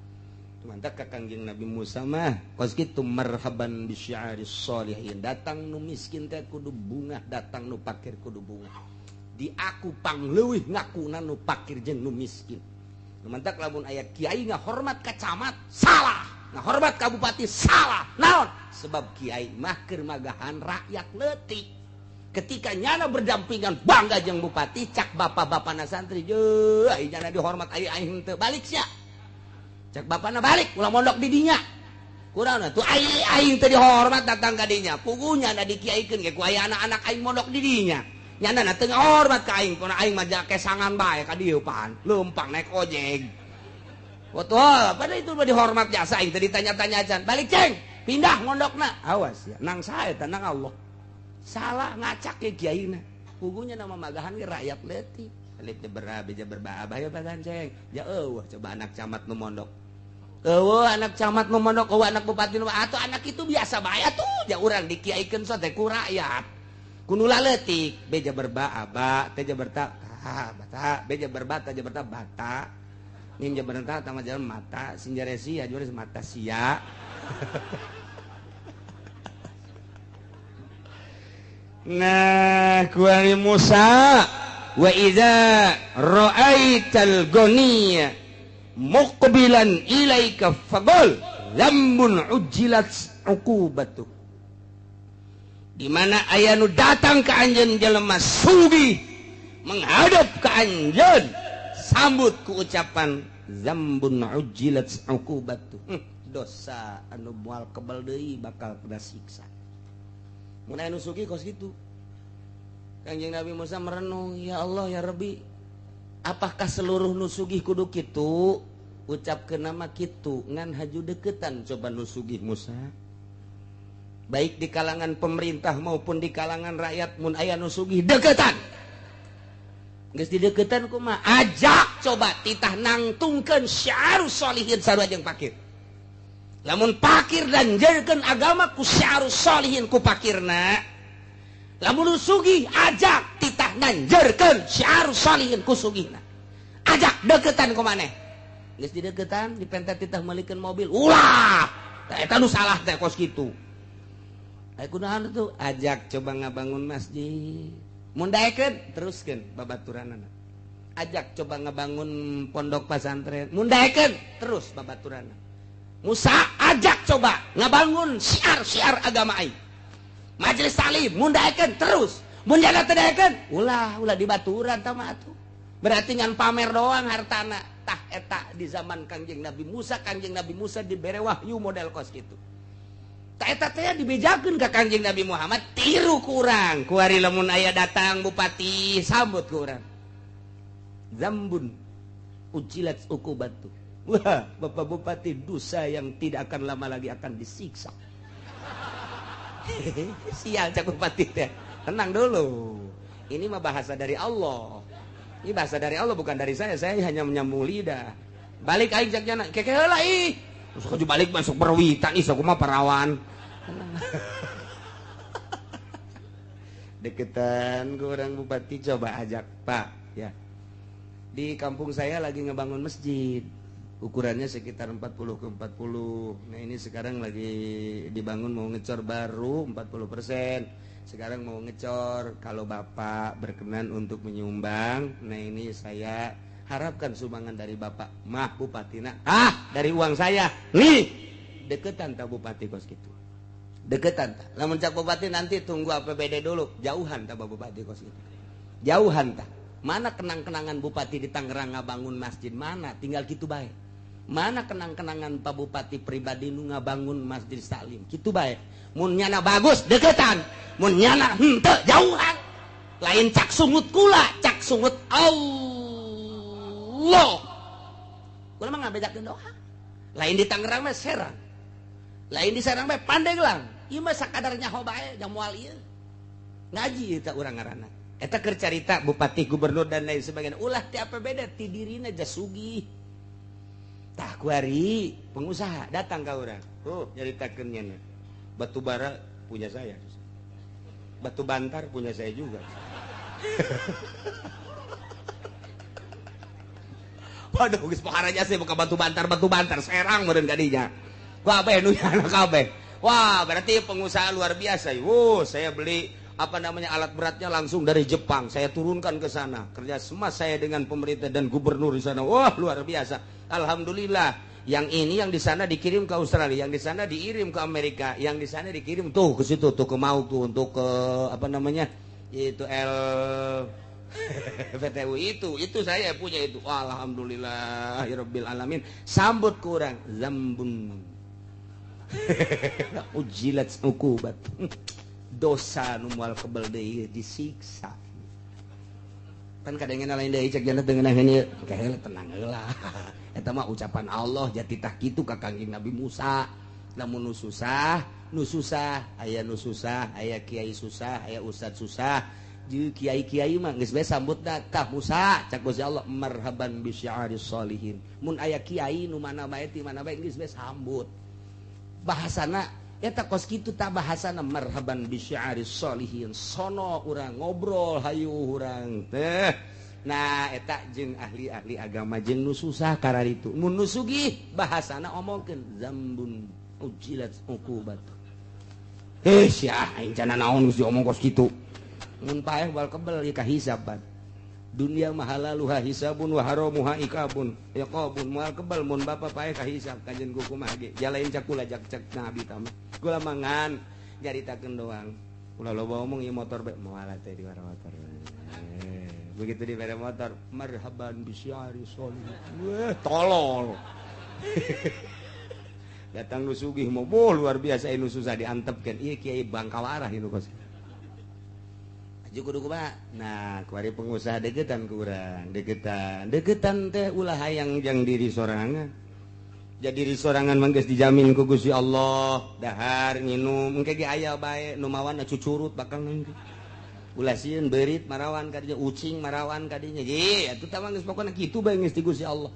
Speaker 1: Mantap ka Kangjeng Nabi Musa mah kos kitu marhaban bi syi'aris sholihin. Datang nu miskin teh kudu bungah, datang nu pakir kudu bungah. Di aku pangleuwih ngakuna nu pakir jeung nu miskin. Mantak lamun aya kiai ngahormat ka camat salah, ngahormat ka bupati salah. Naon? Sebab kiai mah keur magahan rakyat leutik. Ketika nyana berdampingan bangga jeung bupati, cak bapak-bapana santri jeuh ai nyana dihormat ai aing teu balik sia. Cak bapana balik ulah mondok di dinya. Kurang tuh ai aing teu dihormat datang ka dinya. Puguh nyana dikiaikeun ge ku aya anak-anak aing mondok di dinya. Nyana na teu ngahormat ka aing, kuna aing mah kesangan bae ka dieu pan. Leumpang naik ojek. Betul, pada itu mah dihormat jasa aing teu ditanya-tanya acan. Balik ceng, pindah mondokna. Awas ya, nang sae nang Allah. Salah ngacak ke kiaina. Puguhnya nama magahan ge rakyat leutik. Alif berba beja berba abah ya badan ceng. Ya eueuh coba anak camat nu mondok. Eueuh anak camat nu mondok, eueuh anak bupati nu atuh anak itu biasa bae atuh. Ja urang dikiaikeun so teh ku rakyat. Ku nu leutik beja berba aba, teh berta ta bata, beja berba ta berta bata. Mim jabar ta tama jalan mata, sinjaresi ya juaris mata sia.
Speaker 3: Nah, kuari Musa wa idza ra'aital ghaniya muqbilan ilaika faqul dzambun ujjilat uqubatu. Di mana aya nu datang ka anjeun jelema sugih menghadap ka anjeun, sambut ku ucapan dzambun ujjilat uqubatu. Dosa anu moal kebal deui bakal kena siksa. Mun aya nu sugih kos kitu. Kanjeng Nabi Musa merenung, ya Allah ya Rabbi, apakah seluruh nu sugih kudu kitu? Ucapkeun nama kitu ngan haju deketan coba nu sugih Musa. Baik di kalangan pemerintah maupun di kalangan rakyat mun aya nu sugih deketan. Geus dideketan kumaha? Ajak coba titah nangtungkeun syiarus sholihin sarua jeung pakir. Lamun pakir dan jadikan agama ku syiarus sholihin ku pakirna. Lamun sugih ajak titah nanjerkeun syiarus sholihin ku sugihna. Ajak deketan ku maneh. Geus dideketan dipenta titah meulikeun mobil. Ulah. Tah eta nu salah teh kos kitu. Ai kunaon tuh? Ajak coba ngabangun masjid. Mun daekeun teruskeun babaturanana. Ajak coba ngabangun pondok pesantren. Mun daekeun terus babaturanana. Musa ajak coba ngabangun syiar-syiar agama aing. Majelis taklim mun daekeun terus, mun jana teu daekeun ulah ulah dibaturan tah mah atuh. Berarti ngan pamer doang hartana. Tah eta di zaman Kangjeng Nabi Musa, Kangjeng Nabi Musa dibere wahyu model kos kitu. Tah eta teh dibejakeun ka Kangjeng Nabi Muhammad tiru ku urang. Kuari lamun aya datang bupati sambut ku urang. Zambun ujilat uqubatu. Wah, Bapak Bupati dosa yang tidak akan lama lagi akan disiksa. Sial cak bupati teh. Tenang dulu. Ini mah bahasa dari Allah. Ini bahasa dari Allah bukan dari saya. Saya hanya menyambung lidah. Balik aing cak jana. Keke heula ih. Terus kudu balik masuk perwitan ih sok mah parawan.
Speaker 2: Deketan ke orang bupati coba ajak, Pak, ya. Di kampung saya lagi ngebangun masjid. Ukurannya sekitar 40 ke 40. Nah ini sekarang lagi dibangun mau ngecor baru 40%. Sekarang mau ngecor. Kalau Bapak berkenan untuk menyumbang, nah ini saya harapkan sumbangan dari Bapak. Mah Bupatina. Ah, dari uang saya. Nih, deketan tak bupati kos gitu. Deketan tak. Lamun cak bupati nanti tunggu APBD dulu. Jauhan tak bupati kos gitu. Jauhan tak. Mana kenang-kenangan bupati di Tangerang ngabangun masjid mana? Tinggal gitu bae. Mana kenang-kenangan Pak Bupati pribadi nu ngabangun masjid taklim? Kitu bae. Mun nyana bagus deketan, mun nyana henteu jauhan. Lain cak sungut kula, cak sungut Allah. Kula mah ngabejakeun doa. Lain di Tangerang mah Serang. Lain di Serang mah Pandeglang. Ieu mah sakadar nyaho bae jang moal ieu. Ngaji eta urang ngaranna. Eta keur carita bupati, gubernur dan lain sebagainya. Ulah ti APBD ti dirina jasugih. Tah kuari pengusaha datang ka urang. Oh, nyaritakeun nya. Batu bara punya saya. Batu bantar punya saya juga. Waduh, geus pohara jasa buka batu bantar Serang meureun ka dinya. Kabeh nu nyana kabeh. Wah, berarti pengusaha luar biasa. Wuh, saya beli apa namanya alat beratnya langsung dari Jepang, saya turunkan ke sana. Kerja sama saya dengan pemerintah dan gubernur di sana. Wah, luar biasa. Alhamdulillah. Yang ini yang di sana dikirim ke Australia, yang di sana dikirim ke Amerika, yang di sana dikirim tuh ke situ tuh ke Mau tuh untuk ke apa namanya? Itu L PTU itu saya punya itu. Alhamdulillahirabbil alamin. Sambut kurang zambun. Ujilat uqubat. Dosa nu moal kebel deui disiksa. Kan kadangena lain deui cek jana teu ngeunaheun ieu. Kaheula tenang heula. Eta mah ucapan Allah jati tah kitu ka Kangjeng Nabi Musa. Lamun nu susah, nu susah, aya nu susah, aya kiai susah, aya ustad susah. Jeung kiai-kiai mah geus bae sambut tah Musa, cak Gusti Allah marhaban bi syi'aris sholihin. Mun aya kiai nu mana bae ti mana bae geus bae sambut. Bahasana eta kos kitu tah bahasana marhaban bi syi'aris sholihin. Sono urang ngobrol hayu urang teh. Nah eta jeung ahli-ahli agama jeung nu susah kararitu. Mun nu sugih bahasana omongkeun zambun ujilat uqubat. Heh sia aing cana naon geus diomong kos kitu. Mun paeh wal kebel ieu kahisaban. Dunia mahalaluha hisabun wa haramuha iqabun. Iqabun moal kebel mun bapa paeh kahisab kanjeun kumaha ge. Jalain cakula jak cek nabi tama. Kula mangan nyaritakeun doang. Ulah loba omong ieu motor bae moal teh di motor. Begitu di bere motor marhaban bisyari sholih. Weh tolol. Datang nu sugih mah luar biasa nu susah diantepkeun. Ieu kiai bangkawarah ieu kos. Kudu kumaha? Nah, kuari pengusaha deketan kurang, deketan. Deketan teh ulah hayang jang diri sorangan. Jadi diri sorangan mah geus dijamin ku Gusti Allah, dahar nginum engke ge aya bae nu mawana cucurut bakal engke. Ulah sieun beurit marawan ka dinya, ucing marawan ka dinya. Ye, atuh tah mah geus pokona kitu bae geus di Gusti Allah.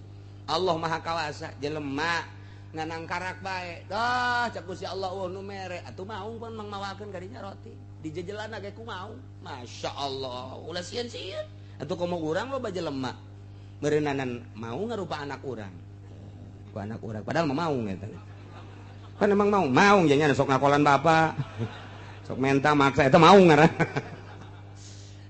Speaker 2: Allah Maha Kawasa, jelema nganang karak bae. Dah cak Gusti Allah eueuh nu mere, atuh maung pun mangmawakeun ka dinya roti. Di jejelana ge ku mau. Masya Allah, ulah sieun-sieun. Atuh komo urang loba jelema. Meureunnanan mau ngarupa anak urang. Ku anak urang padahal mah maung eta. Kan emang mau, maung jadinya sok ngakolan bapak. Sok menta maksa eta maung ngaran.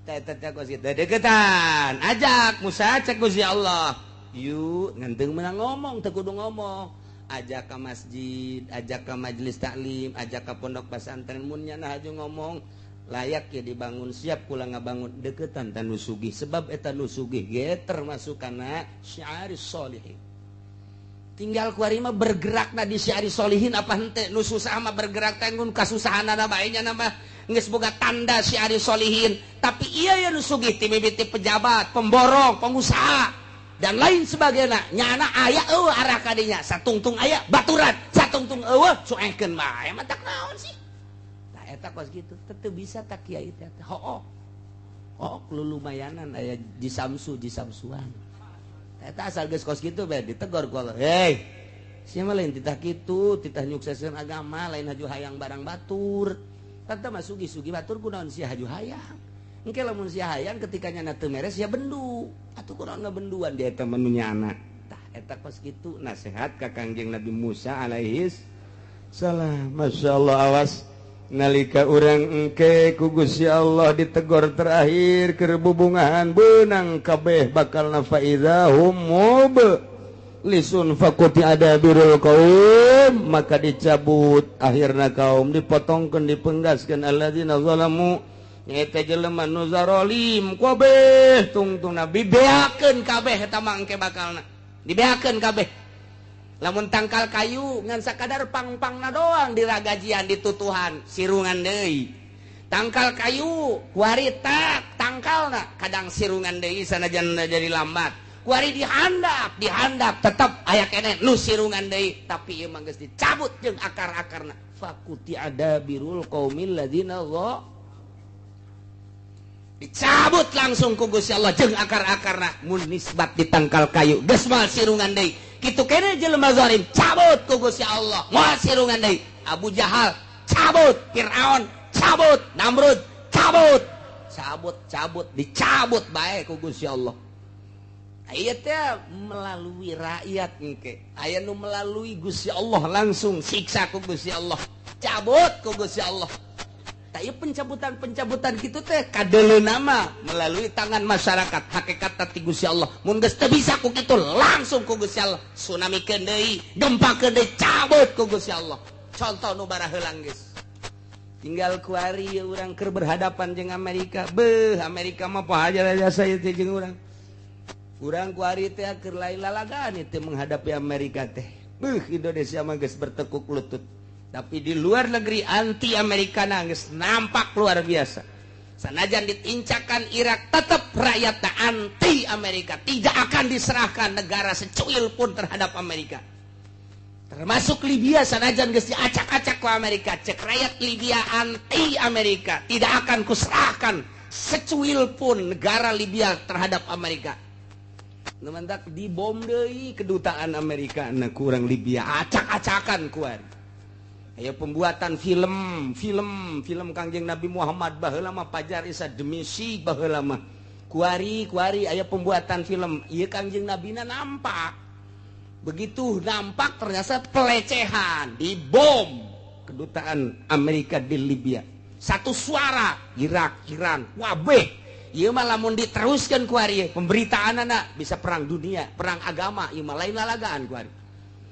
Speaker 2: Teh teh kos kitu deketan. Ajak Musa cek Gusti Allah. Yuk ngan menang ngomong teu kudu ngomong. Ajak ke masjid, ajak ke majelis taklim, ajak ke pondok pesantren mun nya haju ngomong layak ya dibangun siap kula ngabangun deketan tan nu sugih sebab eta nu sugih ge termasuk kana syiaris sholihin. Tinggal kuari mah bergerakna di syiaris sholihin apa henteu nu susah mah bergerak teh ngun kasusahanana bae nya mah geus boga tanda syiaris sholihin, tapi ieu ya nu sugih ti mimiti pejabat, pemborong, pengusaha dan lain sebagainya nyana aya eueuh arah kadinya satungtung aya baturan satungtung eueuh cuekeun bae mah tak naon sih tah eta kos kitu teu bisa tak kiai teh hooh hooh lulumayanan aya jisamsu jisamsuan eta asal geus kos kitu bae ditegor ku Allah hei sia mah lain titah kitu titah nyukseskeun agama lain haju hayang barang batur tah mah sugih-sugih batur kunaon sia haju hayang engke lamun sia hayang ketika nyana teu meres sia bendu atuh kunaon ngabenduan dia eta mah nu nyana tah eta kos kitu nasihat ka Kangjeng Nabi Musa alaihis salam.
Speaker 3: Masyaallah awas nalika urang engke ku Gusti Allah ditegor terakhir keur bubungahan beunang kabeh bakal faidahum mub lisun faquti adabirul qaum maka dicabut akhirna kaum dipotongkeun dipenggaskeun alladzina zalamu eta jelema nu zarolim kabeh tungtungna
Speaker 2: dibeakeun kabeh eta mah engke bakalna dibeakeun kabeh lamun tangkal kayu ngan sakadar pang-pangna doang diragajian ditutuhan sirungan deui tangkal kayu kuari tak tangkalna kadang sirungan deui sanajan jadi lambat kuari dihandap tetep aya keneh nu sirungan deui tapi ieu mah geus dicabut jeung akar-akarna fakuti adabirul qaumil ladzina dicabut langsung ku Gusti Allah jeung akar-akarna mun nisbat di tangkal kayu geus moal sirungan deui kitu keneh jelema zalim cabut ku Gusti Allah moal sirungan deui Abu Jahal cabut, Fir'aun cabut, Namrud cabut, cabut cabut dicabut bae ku Gusti Allah. Aya teh melalui rakyat engke aya nu melalui Gusti Allah langsung siksa ku Gusti Allah, cabut ku Gusti Allah. Ieu pencabutan-pencabutan gitu teh kadeleuna nama melalui tangan masyarakat hakikat ti Gusti Allah mun geus teu bisa ku kitu langsung ku Gusti Allah tsunami keun deui gempa keun deui cabut ku Gusti Allah. Contoh nu baraheulang geus Tinggal kuari urang keur berhadapan jeung Amerika. Beuh, Amerika mah poho aja jasa ieu teh jeung urang. Urang kuari teh keur lain lalagaan teh menghadapi Amerika teh. Beuh, Indonesia mah geus bertekuk lutut. Tapi di luar negeri anti Amerika geus nampak luar biasa. Sanajan ditincakan Irak, tetap rakyat anti Amerika, tidak akan diserahkan negara secuil pun terhadap Amerika. Termasuk Libya, sanajan geus diacak-acak ku Amerika, cek rakyat Libya anti Amerika, tidak akan kuserahkan secuil pun negara Libya terhadap Amerika. Nu mantak dibom deui kedutaan Amerika na kurang Libya, acak-acakan kuar. Aya pembuatan film, film, film Kangjeng Nabi Muhammad baheula mah pajar isa demi si baheula mah. Kuari, kuari aya pembuatan film, ieu Kangjeng Nabina nampak. Begitu nampak ternyata pelecehan, dibom kedutaan Amerika di Libya. Satu suara Irak, Iran, wabeh. Ieu mah lamun diteruskan kuari pemberitaan anak bisa perang dunia, perang agama, ieu mah lain lalagaan kuari.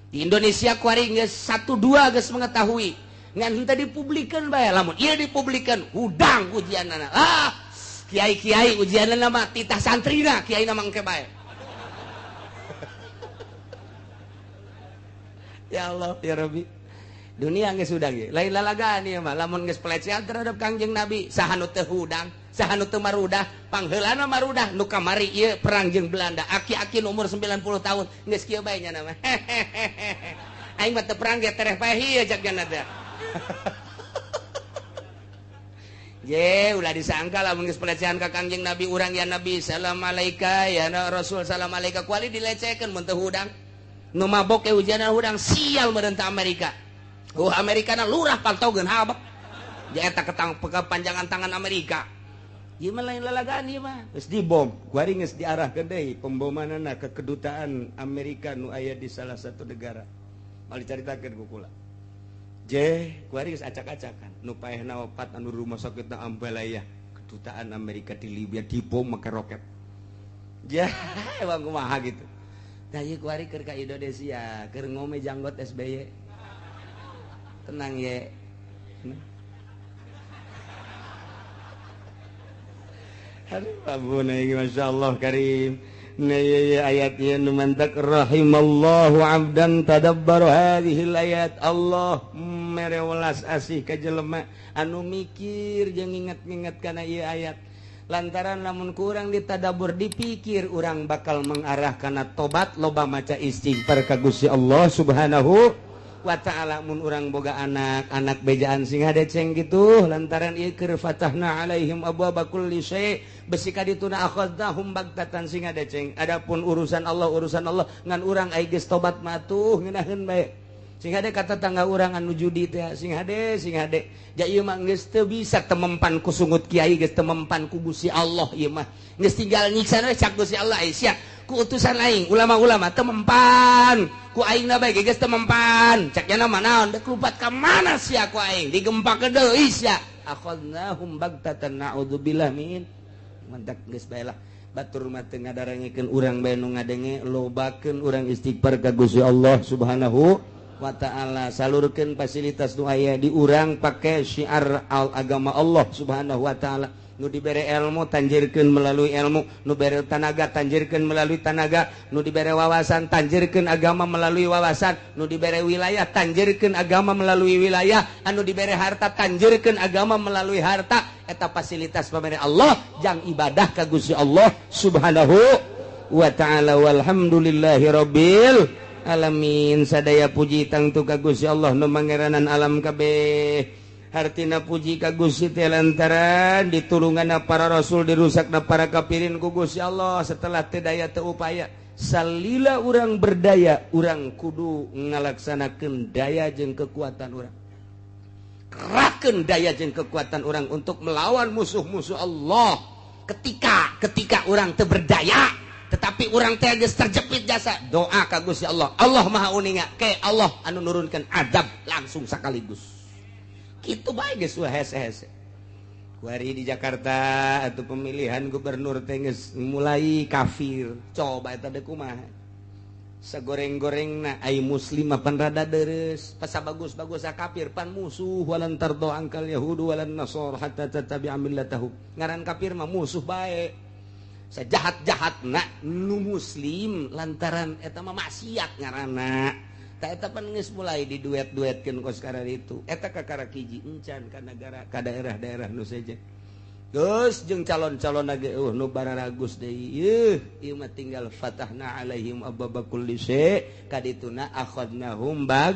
Speaker 2: Di Indonesia kuari geus 1-2 geus mengetahui. Ngan henteu dipublikeun bae, lamun ieu dipublikeun hudang ujianana. Ah, kiai-kiai ujianana mah titah santrina, kiai na mangke bae. Ya Allah, ya Rabbi. Dunia geus hudang ieu. Lain lalagaan ieu mah, lamun geus pelecehan terhadap Kangjeng Nabi, saha nu teu hudang, saha nu teu marudah, pangheulana marudah nu kamari ieu perang jeung Belanda. Aki-aki nu umur 90 tahun geus kieu bae nya mah. Aing mah teu perang ge tereh paeh ieu cak nya teh. Ye, ulah disangka lamun geus pelecehan ka Kangjeng Nabi urang ya Nabi salam alaika ya Rasul salam alaika kuali dilecehkeun mun teu hudang. Nu mabok ge hujanan hudang sial meureun ta Amerika. Oh Amerika na lurah pantogeun habek. Ja eta ketang kepanjangan tangan Amerika. Ieu mah lain lalagaan ieu mah. Geus dibom, kuari geus diarahkeun deui pembomanana ke kedutaan Amerika nu aya di salah satu negara. Mal dicaritakeun ku kula. Je, kuari geus acak-acakan. Nu paehna opat anu rumah sakitna Ambalaya, kedutaan Amerika di Libya dibom make roket. Ja, emang kumaha gitu. Tah ieu kuari keur ka Indonesia, keur ngome janggot SBY. Tenang ye. Aduh, abuna ieu masyaallah karim. Nah ieu ayat ieu nu mantak rahimallahu abdan tadabbara hadhil ayat. Allah mere welas asih ka jelema anu mikir jeung nginget-nginget kana ieu ayat. Lantaran lamun kurang ditadabur dipikir urang bakal mengarah kana tobat loba maca istighfar ka Gusti Allah Subhanahu wa ta'ala. Mun urang boga anak, anak bejaan sing hadeceng gitu lantaran ieu keur fatahna alaihim abwaaba kulli syai' besi ka dituna akhadnahum bagtatan sing hadeceng. Adapun urusan Allah urusan Allah ngan urang ai geus tobat mah tuh ngeunaheun bae. Sing hade kata tangga urang anu judi teh sing hade sing hade. Ja ieu mah geus teu bisa temempan ku sungut kiai geus temempan ku Gusti Allah ieu mah. Geus tinggal nyiksa we cak Gusti Allah ai sia ku utusan aing ulama-ulama temempan ku aing na bae geus temempan cak nya mah naon deuk lupat ka mana sia ku aing digempakeun deui sia. Akhadnahum bagtatan na'udzubillah min. Mantak geus bae lah. Batur mah teu ngadarangekeun urang bae nu ngadenge lobakeun urang istighfar ka Gusti Allah Subhanahu wa ta'ala. Salurkeun fasilitas nu aya di urang pake syiar al agama Allah Subhanahu wa ta'ala. Nu dibere ilmu tanjirkeun melalui ilmu, nu bere tanaga tanjirkeun melalui tanaga, nu dibere wawasan tanjirkeun agama melalui wawasan, nu dibere wilayah tanjirkeun agama melalui wilayah, anu dibere harta tanjirkeun agama melalui harta. Eta fasilitas pamere Allah jang ibadah ka Gusti Allah Subhanahu wa ta'ala. Walhamdulillahi rabbil alamin. Sadaya puji tangtu ka Gusti Allah nu mangeranan alam kabeh. Hartina puji ka Gusti teh lantaran ditulunganna para rasul dirusakna para kafirin ku Gusti Allah. Setelah teu daya teu upaya salila urang berdaya urang kudu ngalaksanakeun daya jeung kekuatan urang. Kerahkeun daya jeung kekuatan urang untuk melawan musuh-musuh Allah. Ketika urang teu berdaya tetapi urang teh geus terjepit jasa doa ka Gusti Allah. Allah Maha Uninga ke Allah anu nurunkeun azab langsung sekaligus. Kitu bae geus hese-hese. Kuari di Jakarta atau pemilihan gubernur teh geus mulai kafir. Coba eta deuk kumaha. Sagoreng-gorengna ai muslim mah pan rada deres, pas bagus-bagus kafir pan musuh walan tardo angkal yahudu walan nasor hatta tatabi'a millatahum. Ngaran kafir mah musuh bae. Sajahat-jahatna nu muslim lantaran eta mah maksiat ngaranna. Ta eta pan geus mulai diduet-duetkeun kos sekarang itu. Eta kakara hiji encan ka nagara ka daerah-daerah nu sejen. Geus jeung calon-calon lagi nu bararagus deui. Yeuh, ieu mah tinggal fatahna alaihim ababa kulli syai' kadituna akhadnahum bag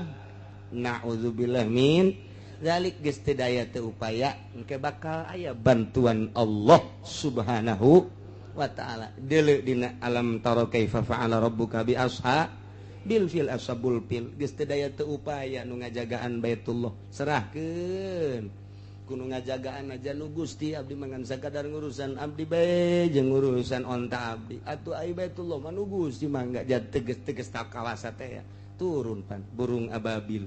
Speaker 2: na'udzubillah min zalik geus teu daya teu upaya engke bakal aya bantuan Allah Subhanahu wa ta'ala. Deuleu dina alam tara kaifa fa'ala rabbuka bi ashabil fil ashabul fil geus teu daya teu upaya nu ngajagaan Baitullah serahkeun kudu ngajagaan aja nu Gusti abdi mangan sakadar ngurusan abdi bae jeung ngurusan onta abdi atuh ai Baitullah mah nu Gusti mangga teges-teges ta kawasa teh ya turun pan burung ababil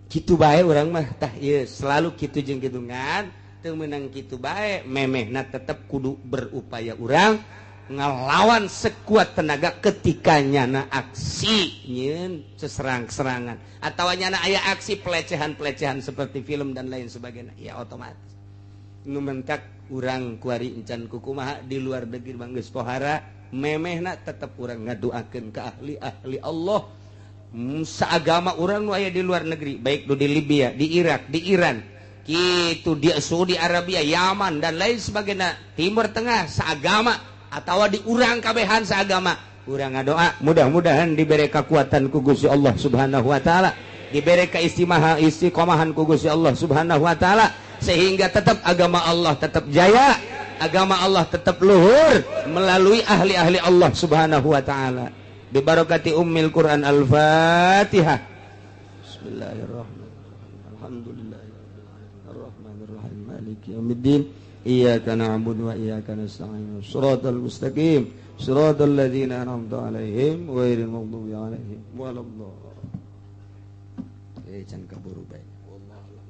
Speaker 2: kitu bae urang mah tah ieu selalu kitu jeung kitu ngan teu meunang kitu bae memehna tetep kudu berupaya urang ngelawan sekuat tenaga ketika nyana aksi nyeun seserang-serangan atau nyana aya aksi pelecehan-pelecehan seperti film dan lain sebagainya ya otomatis nu mentak urang kuari encan kukumaha di luar negeri mah geus pohara memehna tetep urang ngadoakeun ka ahli-ahli Allah saagama urang nu aya di luar negeri baik nu di Libya, di Irak, di Iran kitu di Saudi Arabia, Yaman dan lain sebagainya, Timur Tengah saagama atau di urang kabehan seagama urang ngadoa mudah-mudahan diberi kekuatan ku Gusti Allah Subhanahu wa taala, diberi keistimewa istiqomahan ku Gusti Allah Subhanahu wa taala sehingga tetap agama Allah tetap jaya, agama Allah tetap luhur melalui ahli-ahli Allah Subhanahu wa taala. Bi barakati ummil Quran Al-Fatihah. Bismillahirrahmanirrahim. Alhamdulillahirabbil alamin arrahmanirrahim maliki yaumiddin. Iyyaka na'budu wa iyyaka nasta'in. Shiratal mustaqim, shiratal ladzina an'amta 'alaihim ghairil maghdubi 'alaihim waladdallin. Can kaburu bae. Wallahu a'lam.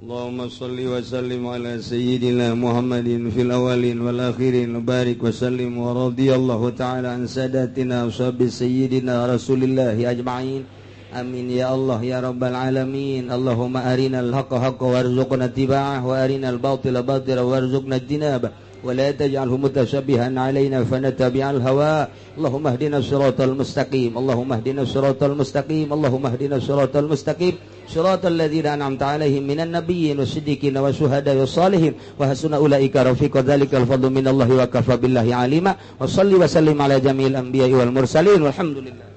Speaker 2: Allahumma shalli wa sallim ala sayyidina Muhammadin fil awwalin wal akhirin wa barik wa sallim wa radiyallahu ta'ala an sadatina wa sahbi sayyidina Rasulillah ajma'in. Amin ya Allah ya Rabbal alamin. Allahumma arinal haqqa haqqa warzuqna ittiba'ah wa arinal batila batila warzuqna ijtinabah wa la taj'alhu mutasyabihan alaina fanatabi'al hawa. Allahumma ihdina siratal mustaqim. Allahumma ihdina siratal mustaqim. Allahumma ihdina siratal mustaqim. Siratal ladzina an'amta 'alaihim minan nabiyyin wasiddiqin wasyuhada'i wassalihin wa hasuna ulaika rafiqa. Dzalikal fadlu minallahi wa kafa billahi alima. Wa shalli wa sallim ala jami'il anbiya'i wal mursalin walhamdulillah.